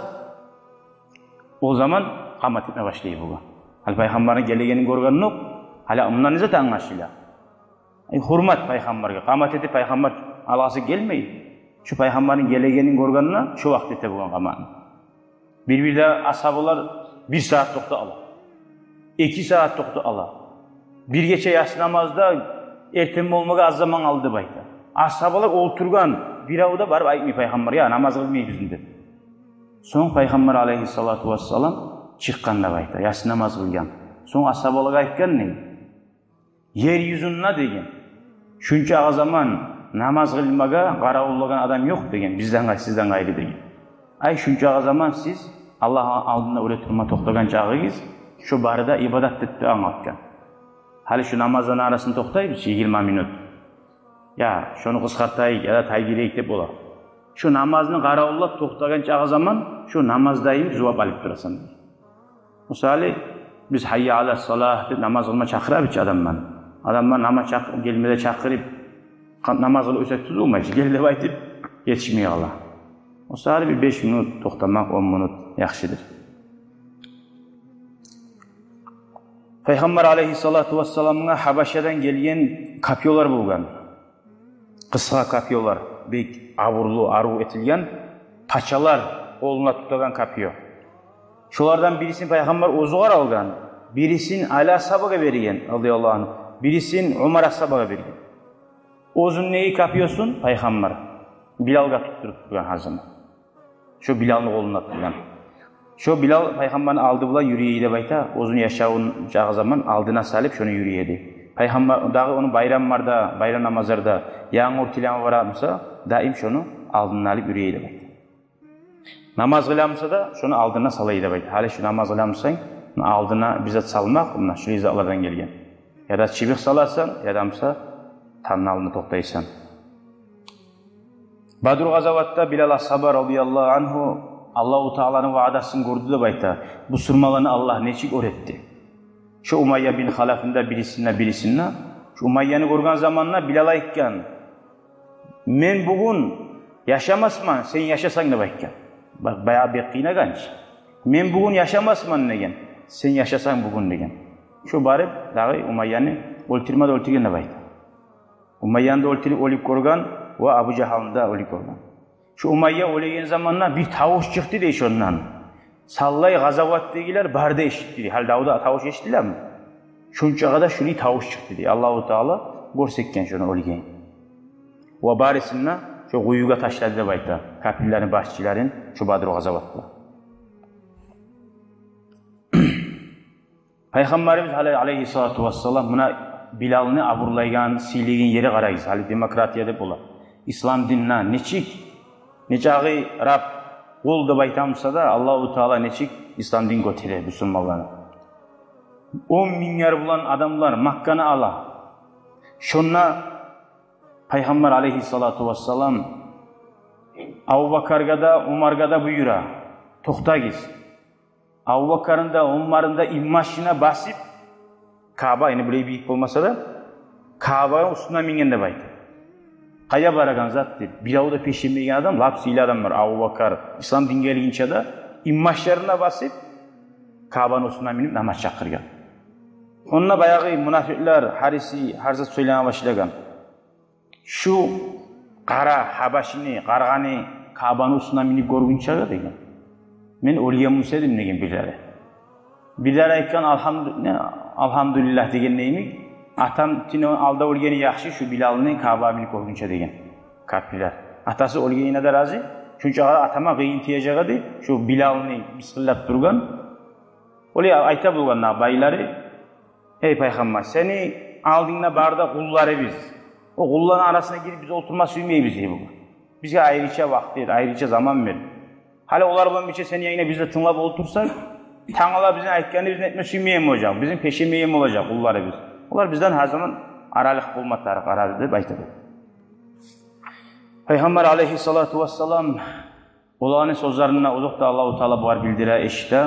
о заман къамат этме башлай болгъан. Гьали Пайхаммарны гелегенин гёргенокъ, гьали мундан не зат англашыла? Ай, гьюрмат Пайхаммаргъа. Къамат этип Пайхаммар алгъасы гелмей. Шу Пайхаммарны гелегенин гёргенде, шо вакъти эте болгъан къаматны. Бир-бирде асгьабалар бир сагьат токътай ала. Эки сагьат токътай ала. Бир гече яссы намазда эртен болмагъа аз заман къалды деп айта. Асгьабалар олтургъан, бирев де барып айтмай Пайхаммаргъа: «Я, намаз къылмайбызмы?» — деп. Сонг Пайхаммар алейгьиссалату вассалам чыкъгъан деп айта, яссы намаз къылгъан. Сонг асгьабалагъа айтгъан дей: «Ер юзюнде, — деген, — шунчагъы заман намаз къылмагъа къаравуллагъан адам ёкъ деген, бизден къай-, сизден къайры деген. Ай, шунчагъа заман сиз Аллагь алдында оьре турма токътагъан чагъыгъыз, шо бары да ибадат деп де англатгъан. Гьали шу намазланы арасында токътайбыз чы йигирма минут. Я шону къысгъартайыкъ, я да тайдырайыкъ деп бола. Шо намазны къаравуллап токътагъан чагъы заман, шо намазда йимик зувап алып турасан. Мисалы, биз «Гьаййа аля салагь» деп намаз къылма чакъырабыз чы адамланы. Адамлар намаз чакъ-, гелмеге чакъырып, къа-, намаз къылып оьтсе тюз болмай чы, «гел» деп айтып, етишмей къала. Мисалы, бир беш минут токътамакъ, он минут яхшыдыр. Пайхаммар алейгьиссалату вассаламгъа Гьабашадан гелген копьёлар болгъан. Къысгъа копьёлар, бек абурлу, арив этилген, пачалар къолуна тутагъан копьё. Шолардан бирисин Пайхаммар оьзюгер алгъан, бирисин Али асгьабагъа берген, радияллагьу ангьу, бирисин Умар асгьабагъа берген. Оьзюню копьёсун Пайхаммар Билалгъа туттуруп тургъан гьар заман. Шо Билалны къолунда тургъан. Шо Билал Пайхаммарны алды булан юрюй эди деп айта, оьзюню яшавун чагъы заман алдына салып, шону юрюй эди. Пайхаммар дагъы ону байрам барда, байрам намазларда, янгур тилеме бара буса, даим шону алдына алып юрюй эди деп айта. Намаз къыла буса да, шону алдына сала эди деп айта. Гьали шу намаз къыла бусанг, алдына бир зат салмакъ, муна шу затлардан гелген. Я да чыбыкъ саласан, я да буса тамны алдына токътайсан. Бадр къазаватда Билал асгьаба, радияллагьу ангьу, Аллагьу Тааланы ваъдасын гёрдю деп айта. Бусурманланы Аллагь нечик оьр этди. Шо Умайя бин Халафны да, бирисин де, бирисин де. Шо Умайяны гёрген заманда Билал айтгъан: «Мен бугюн яшамасман, сен яшасанг», — деп айтгъан. Ба-, баягъы бек къыйнагъан чы. «Мен бугюн яшамасман, — деген, — сен яшасанг бугюн», — деген. Шо барып дагъы Умайяны оьлтюрме де оьлтюрген деп айта. Умайяны да оьлтюрюп оьлюп гёрген ва Абу Жагьлны да оьлюп гёрген. Шо Умайя оьлеген заманда бир тавуш чыкъды дей шондан. Савлай къазаватдагъылар бары да эшитди дей. Гьали давда тавуш эшитилеми? Шончагъа да шулай тавуш чыкъды дей. Аллагьу Таала гёрсетген шону оьлгенин. Ва барысын да шо къуюгъа ташлады деп айта, капирлени башчыларын, шо Бадр къазаватда. Пайхаммарыбыз гьали, алейгьиссалату вассалам, муна Билалны абурлайгъан, сыйлайгъан ери, къарагъыз, гьали демократия деп бола. Ислам динни нечик, нечакъы раб къул деп айта буса да, Аллагьу Таала нечик ислам дин гётере бусурманланы. Он минглер булан адамлар Макканы ала. Шонда Пайхаммар алейгьиссалату вассалам Абубакаргъа да, Умаргъа да буюра: «Токътагъыз». Абубакарны да, Умарны да инбашына басып, Кааба, яни булай бийик болмаса да, Каабаны уьстюне минген деп айта. «Къайда барагъан зат?» — деп. Бирев де пешемейген адам, лап сыйлы адамлар, Абубакар, ислам дин гелгинче де, инбашларына басып, Каабаны уьстюне минип намаз чакъыргъан. Онда баягъы мунафикълер гьариси гьар зат сёйлеме башлагъан. «Шу къара гьабашини, къаргъаны Каабаны уьстюне минип гёргюнчеге, — деген, — мен оьлген буса эдим», — деген бирлери. Бирлери айтгъан: «Алгьамду-, не, алгьамдулиллагь, — деген, — дейми, атам тюню алда оьлгени яхшы, шу Билалны Каабагъа минип гёргюнче», — деген капирлер. Атасы оьлгенине де рази, шунча къадар атама къыйын тиежек эди, шу Билалны мысгъыллап тургъан. Олай айта болгъан да байлары: «Эй Пайхаммар, сени алдынгда бары да къулларыбыз. О къулланы арасына гирип биз олтурма сюймейбиз, — дей, — бугюн. Бизге айрыча вакъти бер, айрыча заман бер. Гьали олар булан бирче сени янынгда биз де тынглап олтурсакъ, тангала бизин айтгъаныбызны этме сюймейген болажакъ, бизин пешемейген болажакъ къулларыбыз. Олар бизден гьар заман аралыкъ болма тарыкъ, арада», — деп айта. Пайхаммар алейгьиссалату вассалам оланы сёзлерин озокъда Аллагьу Таала бугъар билдире, эшите.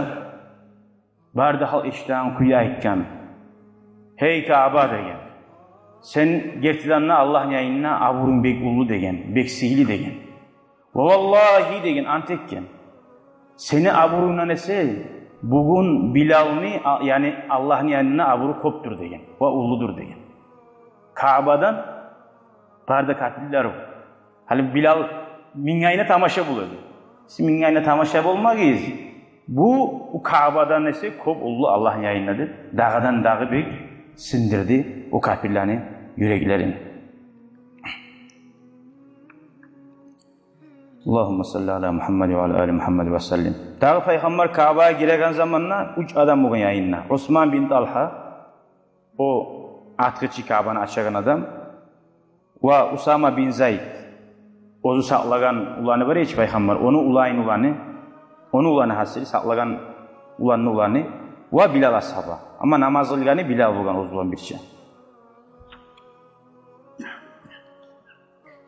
Бары да халкъ эшитеген кюйде айтгъан: «Гьей Кааба, — деген, — сен гертиден де Аллагьны янында абурунг бек уллу, — деген, — бек сыйлы», — деген. «Ва валлагьи, — деген, — ант этген, сени абурунгдан эсе бугюн Билалны, а, яни Аллагьны янында абуру кёпдюр, — деген, — ва уллудур», — деген. Каабадан бары да капирлер о. Гьали Билал мингенине тамаша бола эди. «Сиз мингенине тамаша болмагъыз. Бу, бу Каабадан эсе кёп уллу Аллагьны янында», — деп, дагъыдан-дагъы бек сындырды о капирлени юреклерин. Аллагьумма салли аля Мухаммад ва аля али Мухаммад ва саллим. Дагъы Пайхаммар Каабагъа гиреген заманда уьч адам болгъан янында. Осман бин Талгьа, о ачгъычы, Каабаны ачагъан адам, ва Усама бин Зайд, оьзю сакълагъан уланы бар эди чи пайхаммар, ону уланын уланы, ону уланы, гьасили, сакълагъан уланны уланы, ва Билал асгьаба. Амма намаз къылгъаны Билал болгъан оьзю булан бирче.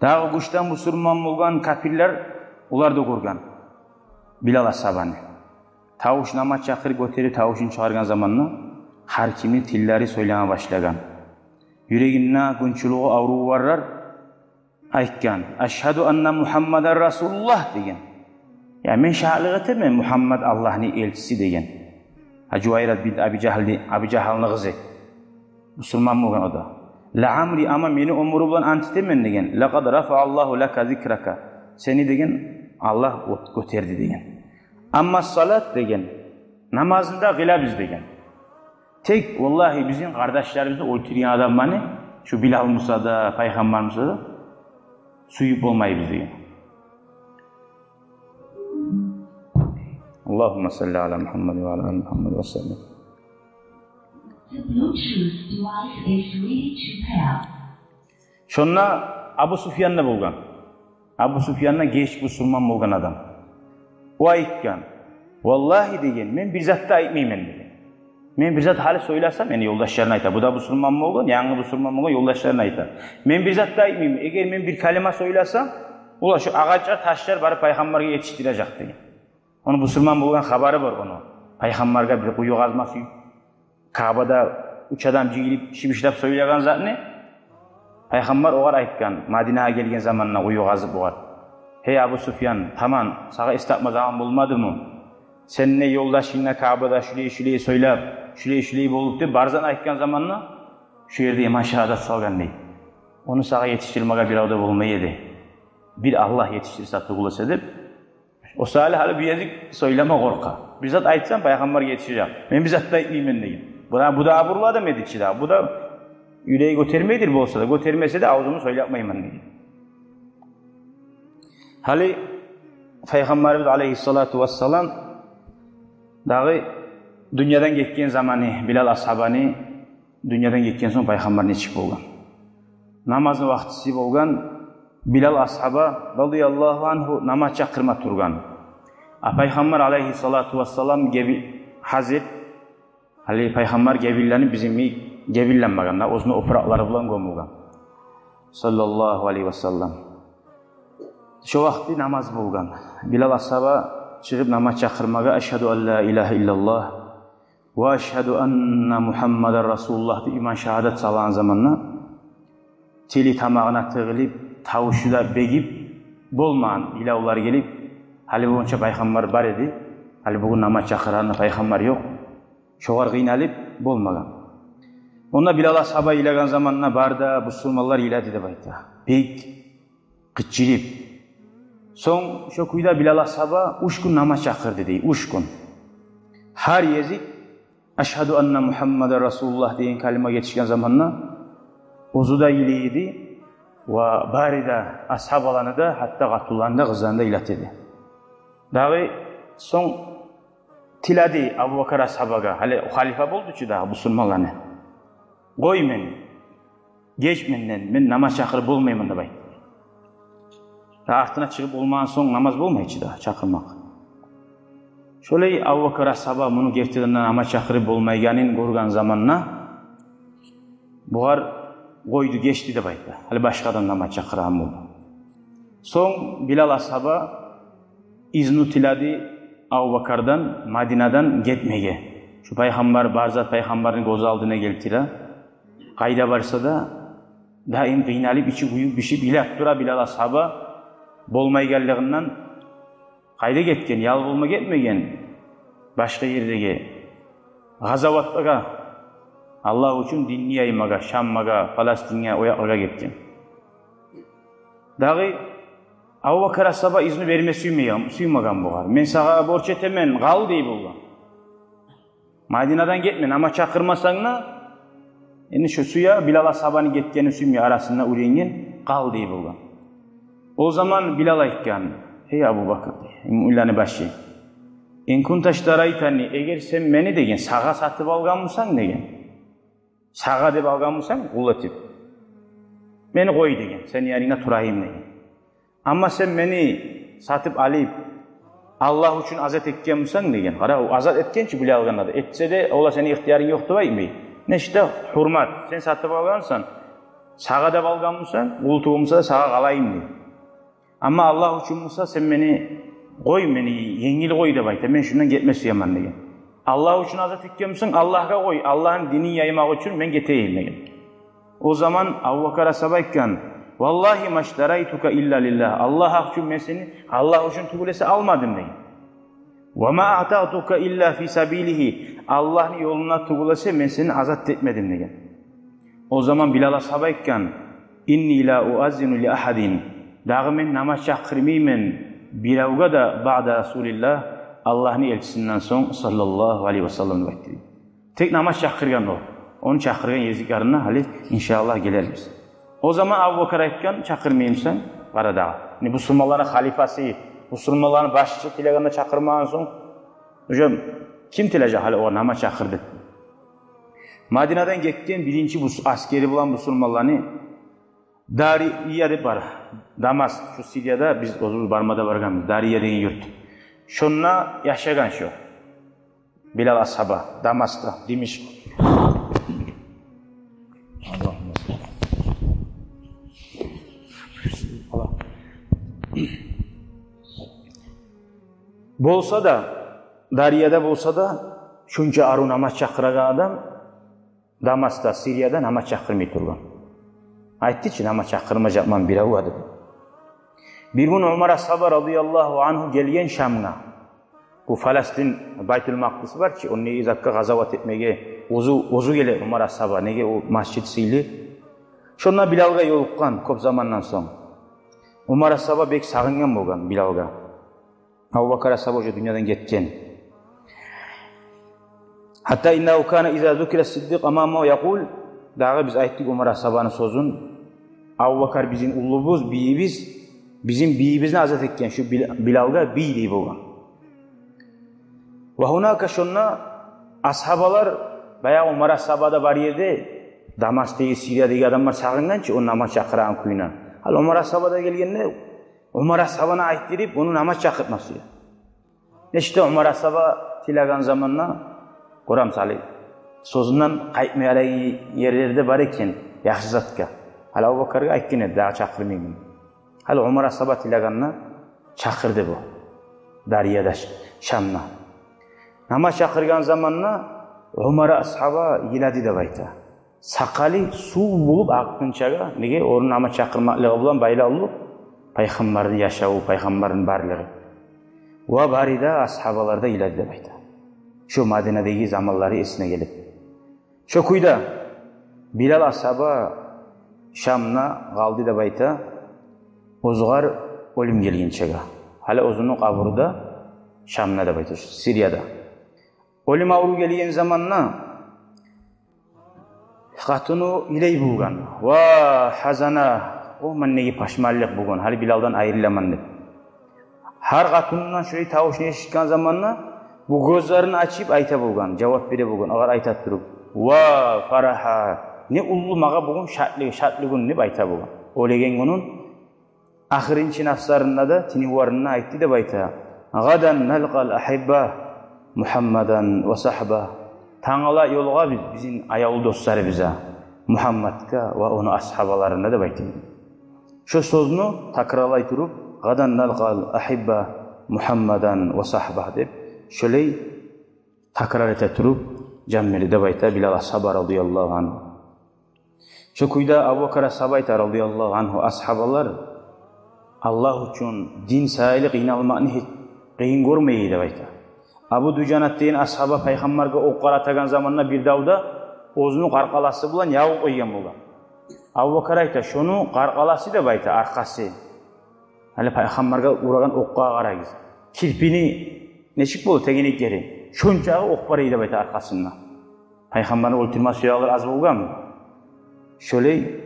Дагъы гючден бусурман болгъан капирлер, олар да гёрген Билал асгьабаны. Тавуш, намаз чакъырып гётерип тавушун чыгъаргъан заманда, гьар кимни тиллери сёйлеме башлагъан. Юрегинде гюнчюлюгю, авруву барлар айтгъан: «Ашгьаду анна Мухаммадан расулуллагь», – деген. «Я, мен шагьатлыкъ этемен, Мухаммад Аллагьны элчиси», – деген. Жувайрат бинт Аби Жагьлни, Аби Жагьлны къызы. Бусурман болгъан о да. «Ла амри, амма мени оьмюрю булан ант этемен, – деген. – Лакъад рафааллагьу лака зикрака. Сени, – деген, – Аллагь гё-, гётерди», – деген. «Амма салат, – деген, – намазны да къылабыз, – деген. – Тек, валлагьи, бизин къардашларыбызны оьлтюрген адамланы, шу Билал буса да, пайхаммар буса да, сююп болмайбыз», – деген. Аллагьумма салли ала Мухаммад ва ала али Мухаммад ва саллим. The Bluetooth device is ready to pair. Шонда Абу Суфьян да болгъан. Абу Суфьян да геч бусурман болгъан адам. О айтгъан: «Валлагьи, – деген, – мен бир зат да айтмайман», – деген. «Мен бир зат гьали сёйлесем, – яни ёлдашларына айта, бу да бусурман болгъан, янгы бусурман болгъан, ёлдашларына айта. – Мен бир зат да айтмайман. Эгер мен бир калима сёйлесем, олар, шу агъачлар, ташлар барып пайхаммаргъа етишдирежек», – деген. Ону бусурман болгъан хабары бар ону. Пайхаммаргъа бир къую къазма сююп, Каабада уьч адам жыйылып, шыбышлап сёйлеген затны. Пайхаммар огъар айтгъан, Мадинагъа гелген заманда къую къазып огъар: «Гьей, Абу Суфьян, таман, сагъа эс тапма заман болмадымы? Сен де, ёлдашынг да Каабада шулай-шулай сёйлеп, шулай-шулай болуп», – деп, бар затны айтгъан заманда, шу ерде иман шагьадат салгъан, дей. «Ону сагъа етишдирмеге бирев де болмай эди, бир Аллагь етишдирсе тюгюл эсе», – деп. О саялы гьали бу языкъ сёйлеме къоркъа. «Бир зат айтсам, пайхаммаргъа етишежек. Мен бир зат да айтмайман», – деген. Бу да, бу да абурлу адам эди чи дагъы. Бу да юреги гётермейдир болса да, гётермесе де, авзумну сёйлетмеймен деген. Гьали Пайхаммарыбыз алейгьиссалату вассалам дагъы дюньядан гетген заманы, Билал асгьабаны дюньядан гетген сонг пайхаммар нечик болгъан? Намазны вакътиси болгъан. Билал асгьаба радияллагьу ангьу намаз чакъырма тургъан. А Пайхаммар алейгьиссалату вассалам геби-, гьазир, гьали Пайхаммар гебинленип, бизин йимик гебинленмеген да, оьзюню опуракълары булан гёмюлген. Саллаллагьу алейгьи ва саллам. Шо вакъти намаз болгъан. Билал асгьаба чыгъып намаз чакъырмагъа: «Ашгьаду ан ла илагьа иллаллагь ва ашгьаду анна Мухаммадан расулуллагь», – деп иман шагьадат салагъан заманда, тили тамагъына тыгъылып, тавушу да бегип, болмагъан йылавлар гелип, гьали болгъунча Пайхаммар бар эди, гьали бугюн намаз чакъырагъанда Пайхаммар ёкъ, шогъар къыйналып болмагъан. Онда Билал асгьаба йылагъан заманда бары да бусурманлар йылады деп айта. Бек къычырып. Сонг шо кюйде Билал асгьаба уьч гюн намаз чакъырды дей, уьч гюн. Гьар языкъ «Ашгьаду анна Мухаммадан расулуллагь» деген калима етишген заманда, оьзю де йылай эди ва бары да асгьабаланы да, гьатта къатынланы да, къызланы да йылата эди. Дагъы сонг тиледи Абубакар асгьабагъа, гьали халифа болду чу дагъы бусурманланы. «Къой мени, геч менден, мен намаз чакъырып болмайман», – деп айтды. Артына чыгъып болмагъан сонг намаз болмай чы дагъы чакъырмакъ. Шолай Абубакар асгьаба муну гертиден де намаз чакъырып болмайгъанын гёрген заманда, бугъар «къойду, гечди» деп айтды. Гьали башгъа адам намаз чакъырагъан болду. Сонг Билал асгьаба изну тиледи Абубакардан Мадинадан гетмеге. Шу Пайхаммар, бар зат Пайхаммарны гёз алдына гелтире. Къайда барса да, даим къыйналып, ичи кююп, бишип, йылап тура Билал асгьаба болмайгъанлыгъындан. Къайда гетген? Ял болма гетмеген башгъа ерлеге, къазаватлагъа, Аллагь учун динни яймагъа, Шамгъа, Палестинге, о якълагъа гетген. Дагъы Абубакар асгьаба изну берме сюймеген, сюймеген бугъар. «Мен сагъа борч этемен, къал», – дей болгъан. «Мадинадан гетме, намаз чакъырмасанг да, энни шу сюе, Билал асгьабаны гетгенин сюймей, арасында уьйренген, къал», – дей болгъан. О заман Билал айтгъан: «Гьей Абубакар, – дей, – муъминлени башы, ин кунта иштарайтани, эгер сен мени, – деген, – сагъа сатып алгъан бусанг, – деген, – сагъа деп алгъан бусанг, къул этип, Мени къой, — деген, — сени янынга турайым», — деген. «Амма сен мени сатып алып, Аллагь учун азат этген бусанг, — деген. Къара, о азат этген чи Билалгъа да. Этсе де, ола сени ихтиярынг ёкъ деп айтмай. Нечик де гьюрмат, сен сатып алгъансан, сагъа деп алгъан бусанг, къултугъум буса да сагъа къалайым, — дей. — Амма Аллагь учун буса, сен мени къой, мени енгил къой, деп айта. Мен шундан гетме сюемен», — деген. «Аллагь учун азат этген бусанг, Аллагьгъа къой, Аллагьны динин яймакъ учун мен гетейим», — деген. О заман Абубакар асгьаба айтгъан: «Валлагьи маштарайтука илла лиллагь. Аллагь гьакъ учун мен сени Аллагь учун тюгюл эсе алмадым, — деген. — Ва ма аътатука илла фи сабилигьи. Аллагьны ёлунда тюгюл эсе мен сени азат этмедим», — деген. О заман Билал асгьаба айтгъан: «Инни ла уаззину ли агьадин. Дагъы мен намаз чакъырмайман биревге де баъда Расулиллагь, Аллагьны элчисинден сонг, саллаллагьу алайгьи ва саллам», — деп айтды. Тек намаз чакъыргъан о. Ону чакъыргъан ерлерин гьали, иншааллагь, гелербиз. О заман Абубакар айтгъан: «Чакъырмаймысан, къара дагъы. Не, бусурманланы халифасы, бусурманланы башчысы тилегенде чакъырмагъан сонг, уже ким тилежек гьали огъар намаз чакъыр деп?» Мадинадан гетген биринчи бу асгери булан бусурманланы Дария деп бар. Дамаск, шу Сирияда, биз оьзюбюз барма да баргъанбыз. Дария деген юрт. Шонда яшагъан шо Билал асгьаба, Дамаскда, Димишк. Болса да, Дарияда болса да, шунча арив намаз чакъырагъан адам Дамаскда, Сирияда намаз чакъырмай тургъан. Айтды чы: «Намаз чакъырмажакъман биревге», — деп. Бир гюн Умар асгьаба, радияллагьу ангьу, гелген Шамгъа. Бу Фаластин, Байтул Макъдис бар чы, ону, не, затгъа, къазават этмеге оьзю, оьзю геле Умар асгьаба. Неге, о межит сыйлы. Шонда Билалгъа ёлукъгъан кёп замандан сонг. Умар асгьаба бек сагъынгъан болгъан Билалгъа. Абубакар асгьаба уже дюньядан гетген. Гьатта иннагьу кана иза зукира Сиддикъ амамагьу якъул, дагъы биз айтдыкъ Умар асгьабаны сёзюн. Абубакар бизин уллубуз, бийибиз, бизин бийибизни азат этген шу Бил-, Билалгъа бий дей болгъан. Ва гьунака, шонда асгьабалар, баягъы Умар асгьаба да бар ерде, Дамаскдагъы, Сириядагъы адамлар сагъынгъан чы ону намаз чакъырагъан кююне. Гьали Умар асгьаба да гелгенде, Умар асгьабаны айтдырып, ону намаз чакъыртмасы. Нечик де Умар асгьаба тилеген заманда, гёремисиз гьали, сёзюнден къайтмай къарайгъан ерлери де бар экен, яхшы затгъа. Гьали Абубакаргъа айтгъан эди, дагъы чакъырмайман. Гьали Умар асгьаба тилегенде чакъырды бу. Дарияда, Шамда. Намаз чакъыргъан заманда Умар асгьаба йылады деп айта. Сакъалы сув болуп акъгъынчагъа, неге, ону намаз чакъырмакълыгъы булан байлавлу пайхаммарны яшаву, пайхаммарны барлыгъы. Ва бары да асгьабалар да йылады деп айта. Шо Мадинадагъы заманлары эсине гелип. Шо кюйде Билал асгьаба Шамда къалды деп айта, оьзюгер оьлюм гелгинчеге. Гьали оьзюню къабуру да Шамда деп айта, шо Сирияда. Оьлюм аврув гелген заманда къатыны йылай болгъан. Ва гьазана, о, мен неге пашманлыкъ болгъан, гьали Билалдан айрыламан деп. Гьар къатынындан шолай тавушну эшитген заманда, бу гёзлерин ачып айта болгъан, жавап бере болгъан, огъар айта туруп: «Ва фарагьа, не уллу магъа бугюн шатлыгъы, шатлы гюн», — деп айта болгъан. Оьлеген гюнюн ахырынчы нафасларында да, тынывларында айтды деп айта: «Гъадан налкъал агьибба Мухаммадан ва сагьба». Тангала ёлугъабыз бизин аявлу досларыбызгъа, Мухаммадгъа ва ону асгьабаларына деп айтды. Шо сёзню такрарлай туруп, «Гъадан налкъал агьибба Мухаммадан ва сагьба», — деп, шолай такрар эте туруп, жан берди деп айта Билал асгьаба, радияллагьу ангьу. Шо кюйде Абубакар асгьаба айта, радияллагьу ангьу: «Асгьабалар Аллагь учун, дин саялы къыйналмакъны гьеч къыйын гёрмей эди», — деп айта. Абу Дужанат деген асгьаба пайхаммаргъа окъ къаратагъан заманда бир давда оьзюню къаркъарасы булан ягъып къойгъан болгъан. Абубакар айта: «Шону къаркъарасы, — деп айта, — аркъасы. Гьали пайхаммаргъа урагъан окъгъа къарагъыз. Кирпини нечик бола тегенек ери, шончакъы окъ бар эди», — деп айта, «аркъасында». Пайхаммарны оьлтюрме сюегенлер аз болгъанмы? Шолай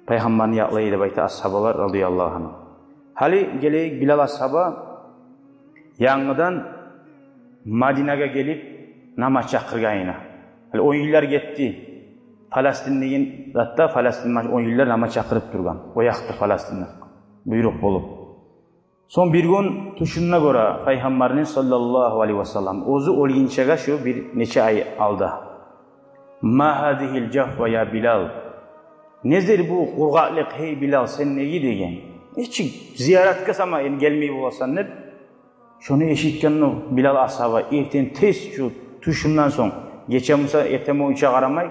пайхаммарны якълай эди деп айта асгьабалар, радияллагьу ангьу. Гьали гелейик, Билал асгьаба янгыдан Мадинагъа гелип намаз чакъыргъанына. Гьали он йыллар гетди. Палестин деген затда, Палестин он йыллар намаз чакъырып тургъан. О якъда Палестинде буйрукъ болуп. Сонг бир гюн тюшюнде гёре Пайхаммарны саллаллагьу алайгьи ва саллам, оьзю оьлгюнчеге шо бир нече ай алда. «Ма гьазигьил жафва я Билал? Недир бу къургъакълыкъ, гьей Билал, сен неге?» — деген. «Нечик зияратгъа сама энни гелмей боласан?» — деп. Шону эшитгенде Билал асгьаба эртен тез, шо тюшюнден сонг, гече буса эртен болгъунча къарамай,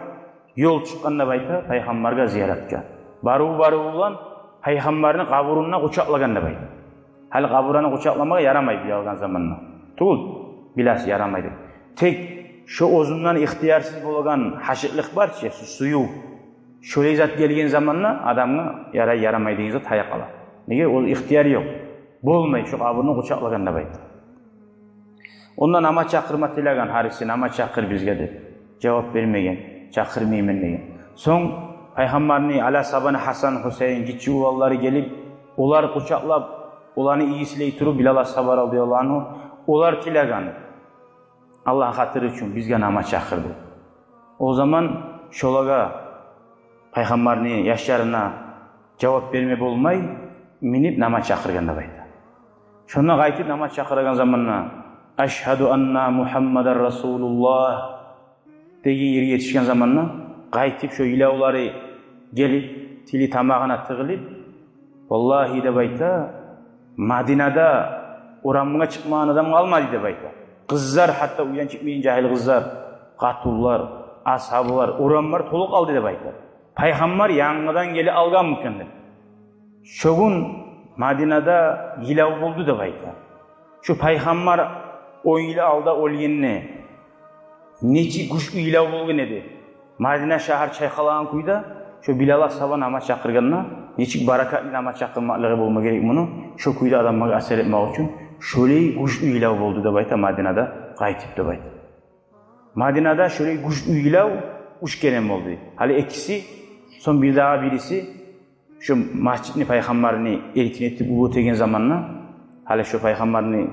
ёл чыкъгъан деп айта Пайхаммаргъа зияратгъа. Барыв-барыву булан Пайхаммарны къабурун да къучакълагъан деп айта. Гьали къабурланы къучакъламагъа ярамай бир алгъан заманда. Тюгюл, биласи ярамай деп. Тек шо оьзюнден ихтиярсыз болагъан гьашыкълыкъ бар чы, сю-, сююв. Шолай зат гелген заманда адамгъа ярай, ярамай деген зат гьая къала. Неге, ол ихтияр ёкъ. Болмай шо къабурну къучакълагъан деп айта. Онда намаз чакъырма тилеген, гьариси, «Намаз чакъыр бизге», — деп. Жавап бермеген, «Чакъырмайман», — деген. Сонг Пайхаммарны, Али асгьабаны Гьасан, Гьусейин, гиччи уланлары гелип, олар къучакълап, оланы ийислей туруп, Билал асгьаба радияллагьу ангьу, олар тилеген: «Аллагьны хатири учун бизге намаз чакъыр», — деп. О заман шолагъа, Пайхаммарны яшларына жавап берме болмай, минип намаз чакъыргъан деп айта. Шонда къайтып намаз чакъырагъан заманда, «Ашгьаду анна Мугьаммадан расулуллагь» деген ерге етишген заманда, къайтып шо йылавлары гелип, тили тамагъына тыгъылып, «Валлагьи, — деп айта, — Мадинада орамгъа чыкъмагъан адам къалмады», — деп айта. Къызлар, гьатта уьйден чыкъмайгъан жагьил къызлар, къатунлар, асгьабалар, орамлар толуп къалды деп айта. Пайхаммар янгыдан гелип алгъанмы экен деп. Шо гюн Мадинада йылав болду деп айта. Шо Пайхаммар он йыл алда оьлгенде нечик гючлю йылав болгъан эди. Мадина шагьар чайкъалагъан кюйде, шо Билал асгьаба намаз чакъыргъанда, нечик баракатлы намаз чакъырмакълыгъы болма герек муну, шо кюйде адамлагъа асар этмек учун, шолай гючлю йылав болду деп айта Мадинада къайтып деп айта. Мадинада шолай гючлю йылав уьч керен болду. Гьали экиси, сонг бирдагъы бириси, шо межитни, Пайхаммарны эркин этип уллу этеген заманда, гьали шо Пайхаммарны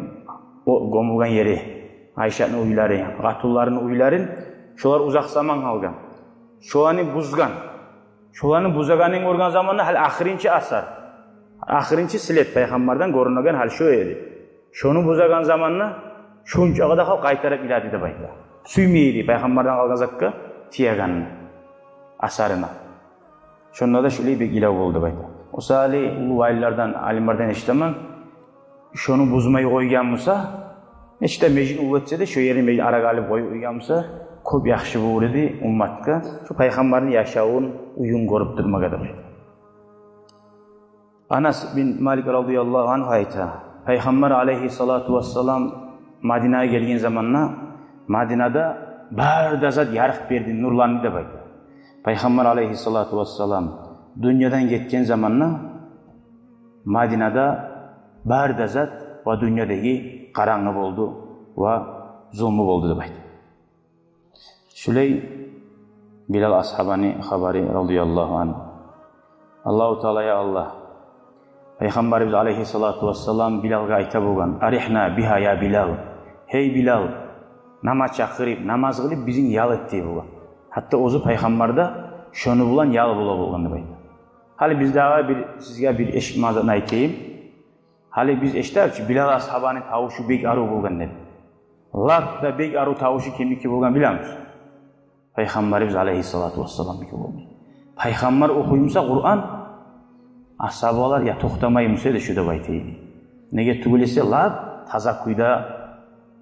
о гёмюлген ери, Айшатны уьйлери, къатунларыны уьйлерин шолар узакъ заман къалгъан. Шоланы бузгъан. Шоланы бузагъанын гёрген заманда, гьали ахырынчы асар, ахырынчы след Пайхаммардан гёрюнеген гьали шо эди. Шону бузагъан заманда шончагъа да халкъ къайтарып йылады деп айта. Сюймей эди Пайхаммардан къалгъан затгъа тиеген асарына. Шонда да шулай бек йылав болду деп айта. О саялы уллу валилерден, алимлерден эшитемен, шону бузмай къойгъан буса, нечик де межит уллу этсе де, шо ерни межит арагъа алып къоюп къойгъан буса, кёп яхшы болур эди умматгъа, шо Пайхаммарны яшавун, уьюн гёрюп турмагъа деп айта. Анас бин Малик радияллагьу ангьу айта: Пайхаммар алайгьиссалату вассалам Мадинагъа гелген заманда Мадинада бары да зат ярыкъ берди, нурланды деп айта. Пайхаммар алайгьиссалату вассалам дюньядан гетген заманда Мадинада бары да зат ва дюньядагъы къарангы болду ва зулму болду деп айта. Шулай Билал асгьабаны хабары радияллагьу ангьу. Аллагьу Таала, я Аллагь, Пайхаммарыбыз алайгьиссалату вассалам Билалгъа айта болгъан: «Аригьна бигьа, я Билал». «Гьей Билал, намаз чакъырып, намаз къылып, бизин ял эт», — дей болгъан. Гьатта оьзю Пайхаммар да шону булан ял бола болгъан деп айта. Гьали биз дагъы бир, сизге бир эшитмеген затны айтайым. Гьали биз эшитебиз чи, Билал асгьабаны тавушу бек арив болгъан деп. Лап да бек арив тавушу кимники болгъан билебиз? Пайхаммарыбыз алайгьиссалату вассаламныки болгъан. Пайхаммар охуй буса Къуран, асгьабалар я токътамай буса эди шу деп айтайым. Неге тюгюл эсе, лап таза кюйде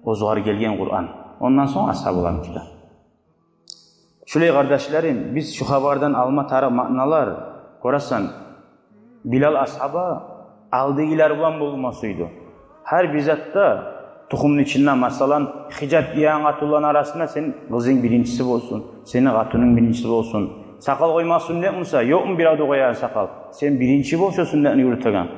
оьзюгер гелген Къуран. Ондан сонг асгьабаларныки де. Шулай, къардашларым, биз шу хабардан алма тарыкъ маъналар, гёресен, Билал асгьаба алдагъылар булан болма сюйдю. Гьар бир затда тухумну ичинде, масала, хижап гийген къатынланы арасында сени къызынг биринчиси болсун, сени къатынынг биринчиси болсун. Сакъал къойма сюннет буса, ёкъму биревде къоягъан сакъал? Сен биринчи бол шо сюннетни юрютеген.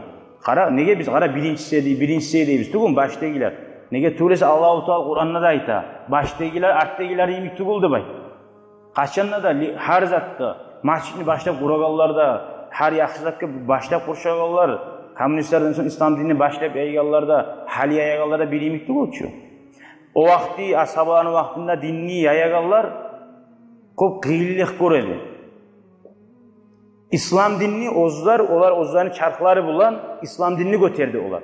Къара, неге биз, къара, биринчиси дей, биринчиси дейбиз? Тюгюл, башдагъылар. Неге тюгюл эсе, Аллагьу Таала Къуранда да айта: «Башдагъылар артдагъылар йимик тюгюл», — деп айта. Къачан да, ли-, гьар затда, межитни башлап къурагъанлар да, гьар яхшы затгъа башлап къуршагъанлар, коммунистлерден сонг ислам динни башлап яйгъанлар да, гьали яягъанлар да бир йимик тюгюл чю. О вакъти, асгьабаланы вакътинде динни яягъанлар, кёп къыйынлыкъ гёре эди. Ислам динни оьзлер, олар оьзлени чархлары булан ислам динни гётерди олар.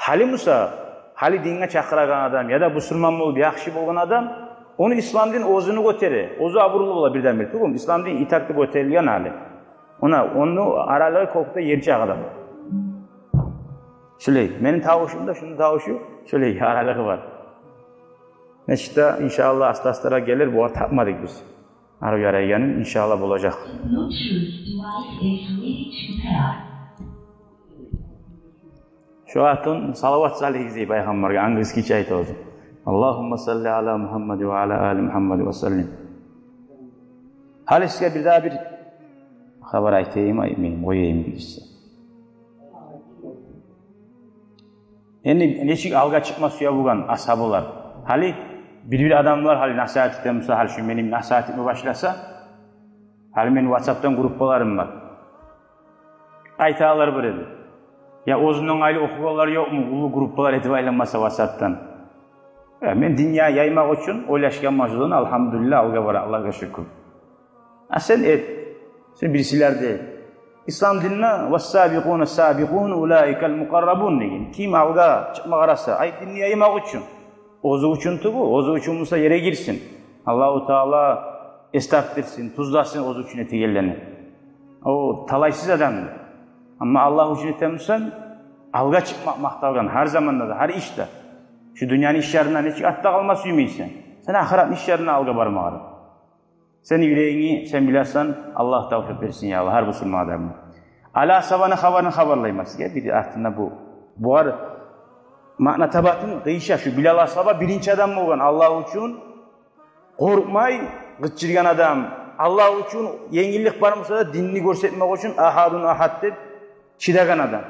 Гьали буса, гьали динге чакъырагъан адам яда бусурман болуп яхшы болгъан адам, ону ислам дин оьзюню гётере, оьзю абурлу бола бирден-бир. Тюгюлмю, ислам дин итакъ деп гётерилген гьали. Она, ону аралыгъы кёкде ерчакъ адам. Шулай, мени тавушум да, шуну тавушу шулай аралыгъы бар. Нечик де, иншааллагь, аста-астаракъ гелир, булар тапмадыкъ биз. Арив ярайгъаны, иншааллагь, болажакъ. Bluetooth device is ready to pair. Шо вакътин салават салыгъыз дей пайхаммаргъа, английскиче айта оьзю. Аллагьумма салли аля Мухаммад ва аля али Мухаммад ва саллим. Гьали сизге бир дагъы бир хабар айтайым, айтмайым, къояйым дейсе. Энни нечик алгъа чыкъма сюе болгъан асгьабалар. Гьали бир-бир адамлар гьали насигьат этемиса, гьали шу мени насигьат этме башласа, гьали мени ватсаптан группаларым бар. Айтагъанлар бар эди. Я оьзюнден къайры охугъанлар ёкъму, уллу группалар этип айланмаса ватсаптан. Я мен дин я-, яймакъ учун ойлашгъанман шону, алгьамдулиллагь, алгъа бара, Аллагьгъа шюкюр. А сен эт. Сен бирисилер де. Ислам динде «Вассабикъуна сабикъун улаикал мукъаррабун» деген. Ким алгъа чыкъма къараса, ай, динни яймакъ учун. Оьзю учун тюгюл, оьзю учун буса ере гирсин. Аллагьу Таала эс тапдырсын, тюзлесин оьзю учун этегенлени. О талайсыз адам. Амма Аллагь учун этемисен, алгъа чыкъмакъ макъталгъан гьар заманда да, гьар ишде. Шу дюньяны ишлеринден нечик артда къалма сюймейсен, сен ахыратны ишлеринден алгъа бармагъа. Сени юрегингни сен билесен, Аллагь тавфикъ берсин, я Аллагь, гьар бусурман адамгъа. Али асгьабаны хабарын хабарлайман сизге, бир артында бу. Булар маъна табатын къыйыша, шу Билал асгьаба биринчи адам болгъан, Аллагь учун къоркъмай къычыргъан адам, Аллагь учун енгиллик бар буса да, динни гёрсетмек учун «Агьадун агьад» деп чыдагъан адам.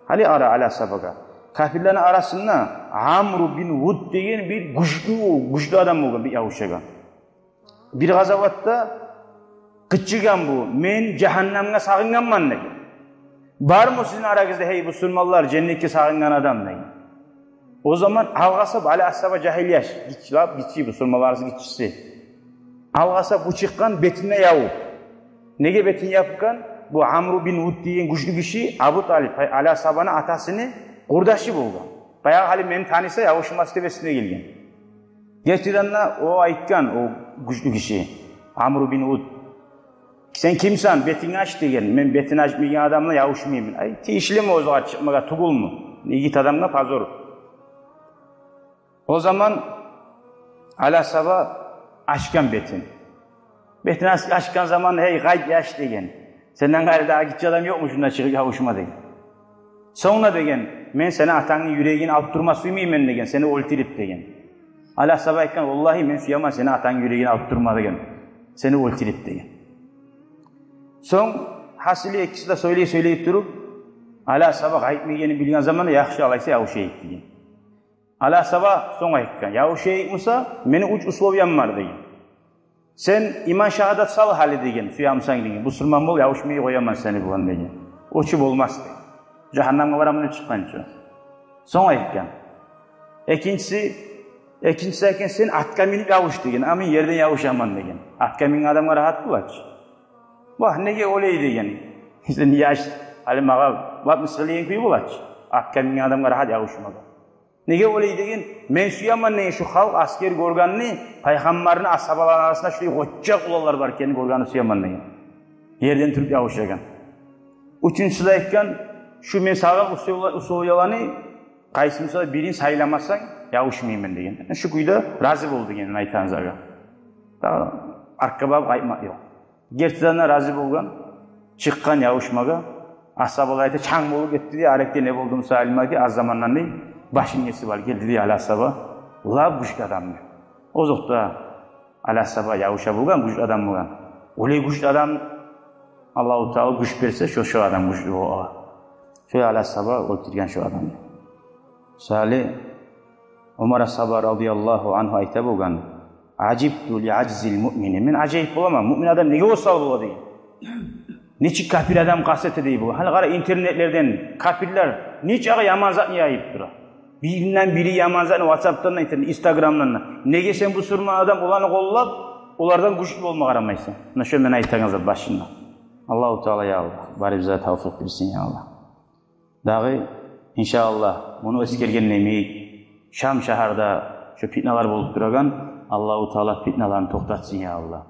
Гьали къара Али асгьабагъа. Капирлени арасында Амру бин Вуд деген бир гючлю, гючлю адам болгъан, бир ябушагъан. Бир къазаватда къычыргъан бу: «Мен жагьаннамгъа сагъынгъанман», – деген. «Бармы сизин арагъызда, гьей бусурманлар, женнетге сагъынгъан адам?» – деген. О заман Алгъасап, Али асгьаба жагьил яш, гиччи, лап гиччи, бусурманлар арасында гиччиси. Алгъасап бу чыкъгъан бетине ябып. Неге бетин япгъан? Бу Амру бин Вуд деген гючлю гиши Абу Талип, Али асгьабаны атасыны къурдашы болгъан. Баягъы гьали мени таныса, ябушмас деп эсине гелген. Гертиден де о айтгъан, о гючлю гиши, Амру бин Вуд: «Сен кимсен, бетинг ач», – деген. «Мен бетин ачмайгъан адамны ябушмайман». Ай, тийишлими оьзюгъар чыкъмагъа, тюгюлмю? Йигит адамгъа позор. О заман Али асгьаба ачгъан бетин. Бетин ач-, ачгъан заман: «Гьей, къайт, яш, – деген. – Сенден къайры дагъы гиччи адам ёкъму шунда чыгъып ябушма?» – деген. Сонг да деген: «Мен сени атангны юрегин алып турма сюймеймен, – деген, – сени оьлтюрюп», – деген. Али асгьаба айтгъан: «Валлагьи, мен сюемен сени атангны юрегин алып турма, – деген, – сени оьлтюрюп», – деген. Сонг, гьасили, экиси де сёйлей-сёйлей туруп, Али асгьаба къайтмайгъанын билген заманда: «Яхшы, алайса, ябушайыкъ», – деген. Али асгьаба сонг айтгъан: «Ябушайыкъ буса, мени уьч условиям бар, – деген. – Сен иман шагьадат сал гьали, – деген, – сюемисен, – деген. – Бусурман бол, ябушмай къояман сени булан, – деген. – О чу болмас, – деген. – Жагьаннамгъа бараман деп чыкъгъан чы». Сонг айтгъан: «Экинчиси, экинчиси, – айтгъан, – сен атгъа минип ябуш, – деген, – а мен ерден ябушаман», – деген. «Атгъа минген адамгъа рагьат бола чы». «Вагь, неге олай?» – деген. «Сен яш, гьали магъа лап мысгъыллы кюй бола чы атгъа минген адамгъа рагьат ябушмагъа». «Неге олай?» – деген. «Мен сюемен, – деген, – шу халкъ, аскер гёргенни, пайхаммарны асгьабаларыны арасында шулай къоччакъ уланлар бар экенни гёргенни сюемен», – деген. Ерден туруп ябушагъан. Уьчюнчюсю де айтгъан: «Шу мен салгъан условияланы къайсы буса бирин сайламасанг, ябушмайман», – деген. Шу кюйде рази бол, – деген, – айтагъаныгъызгъа. Дагъы артгъа багъып къайтмакъ ёкъ. Гертиден де рази болгъан, чыкъгъан ябушмагъа. Асгьабалар айта, чанг болуп гетди дей, арекде не болду буса, билмеди, аз замандан дей, башын гесип алып гелди дей Али асгьаба. Лап гючлю адамны. Озокъда, Али асгьаба ябуша болгъан, гючлю адам болгъан. Олай гючлю адам, Аллагьу Таала гюч берсе, шо, шо адам гючлю бола. Шо Али асгьаба оьлтюрген шо адамны. Сали Умар асгьаба радияллагьу ангьу айта болгъан: «Ажибту ли ажзил муъмини». Мен ажайып боламан, муъмин адам неге осал бола, – деген. Нечик капир адам къаст эте дей болгъан. Гьали къара интернетлерден, капирлер нечакъы яман затны яйып тура. Биринден бири яман затны ватсаптан да, интернет, инстаграмдан да. Неге сен бусурман адам оланы къоллап, Олардан гючлю болма къарамайсан. Муна шо мен айтагъан зат башында. Аллагьу Таала, я Аллагь, барыбызгъа тавфикъ берсин, я Аллагь. Дагъы, иншааллагь, муну эсгерген йимик, Шам шагьарда шо питналар болуп турагъан, Аллагьу Таала питналаны токътатсын, я Аллагь.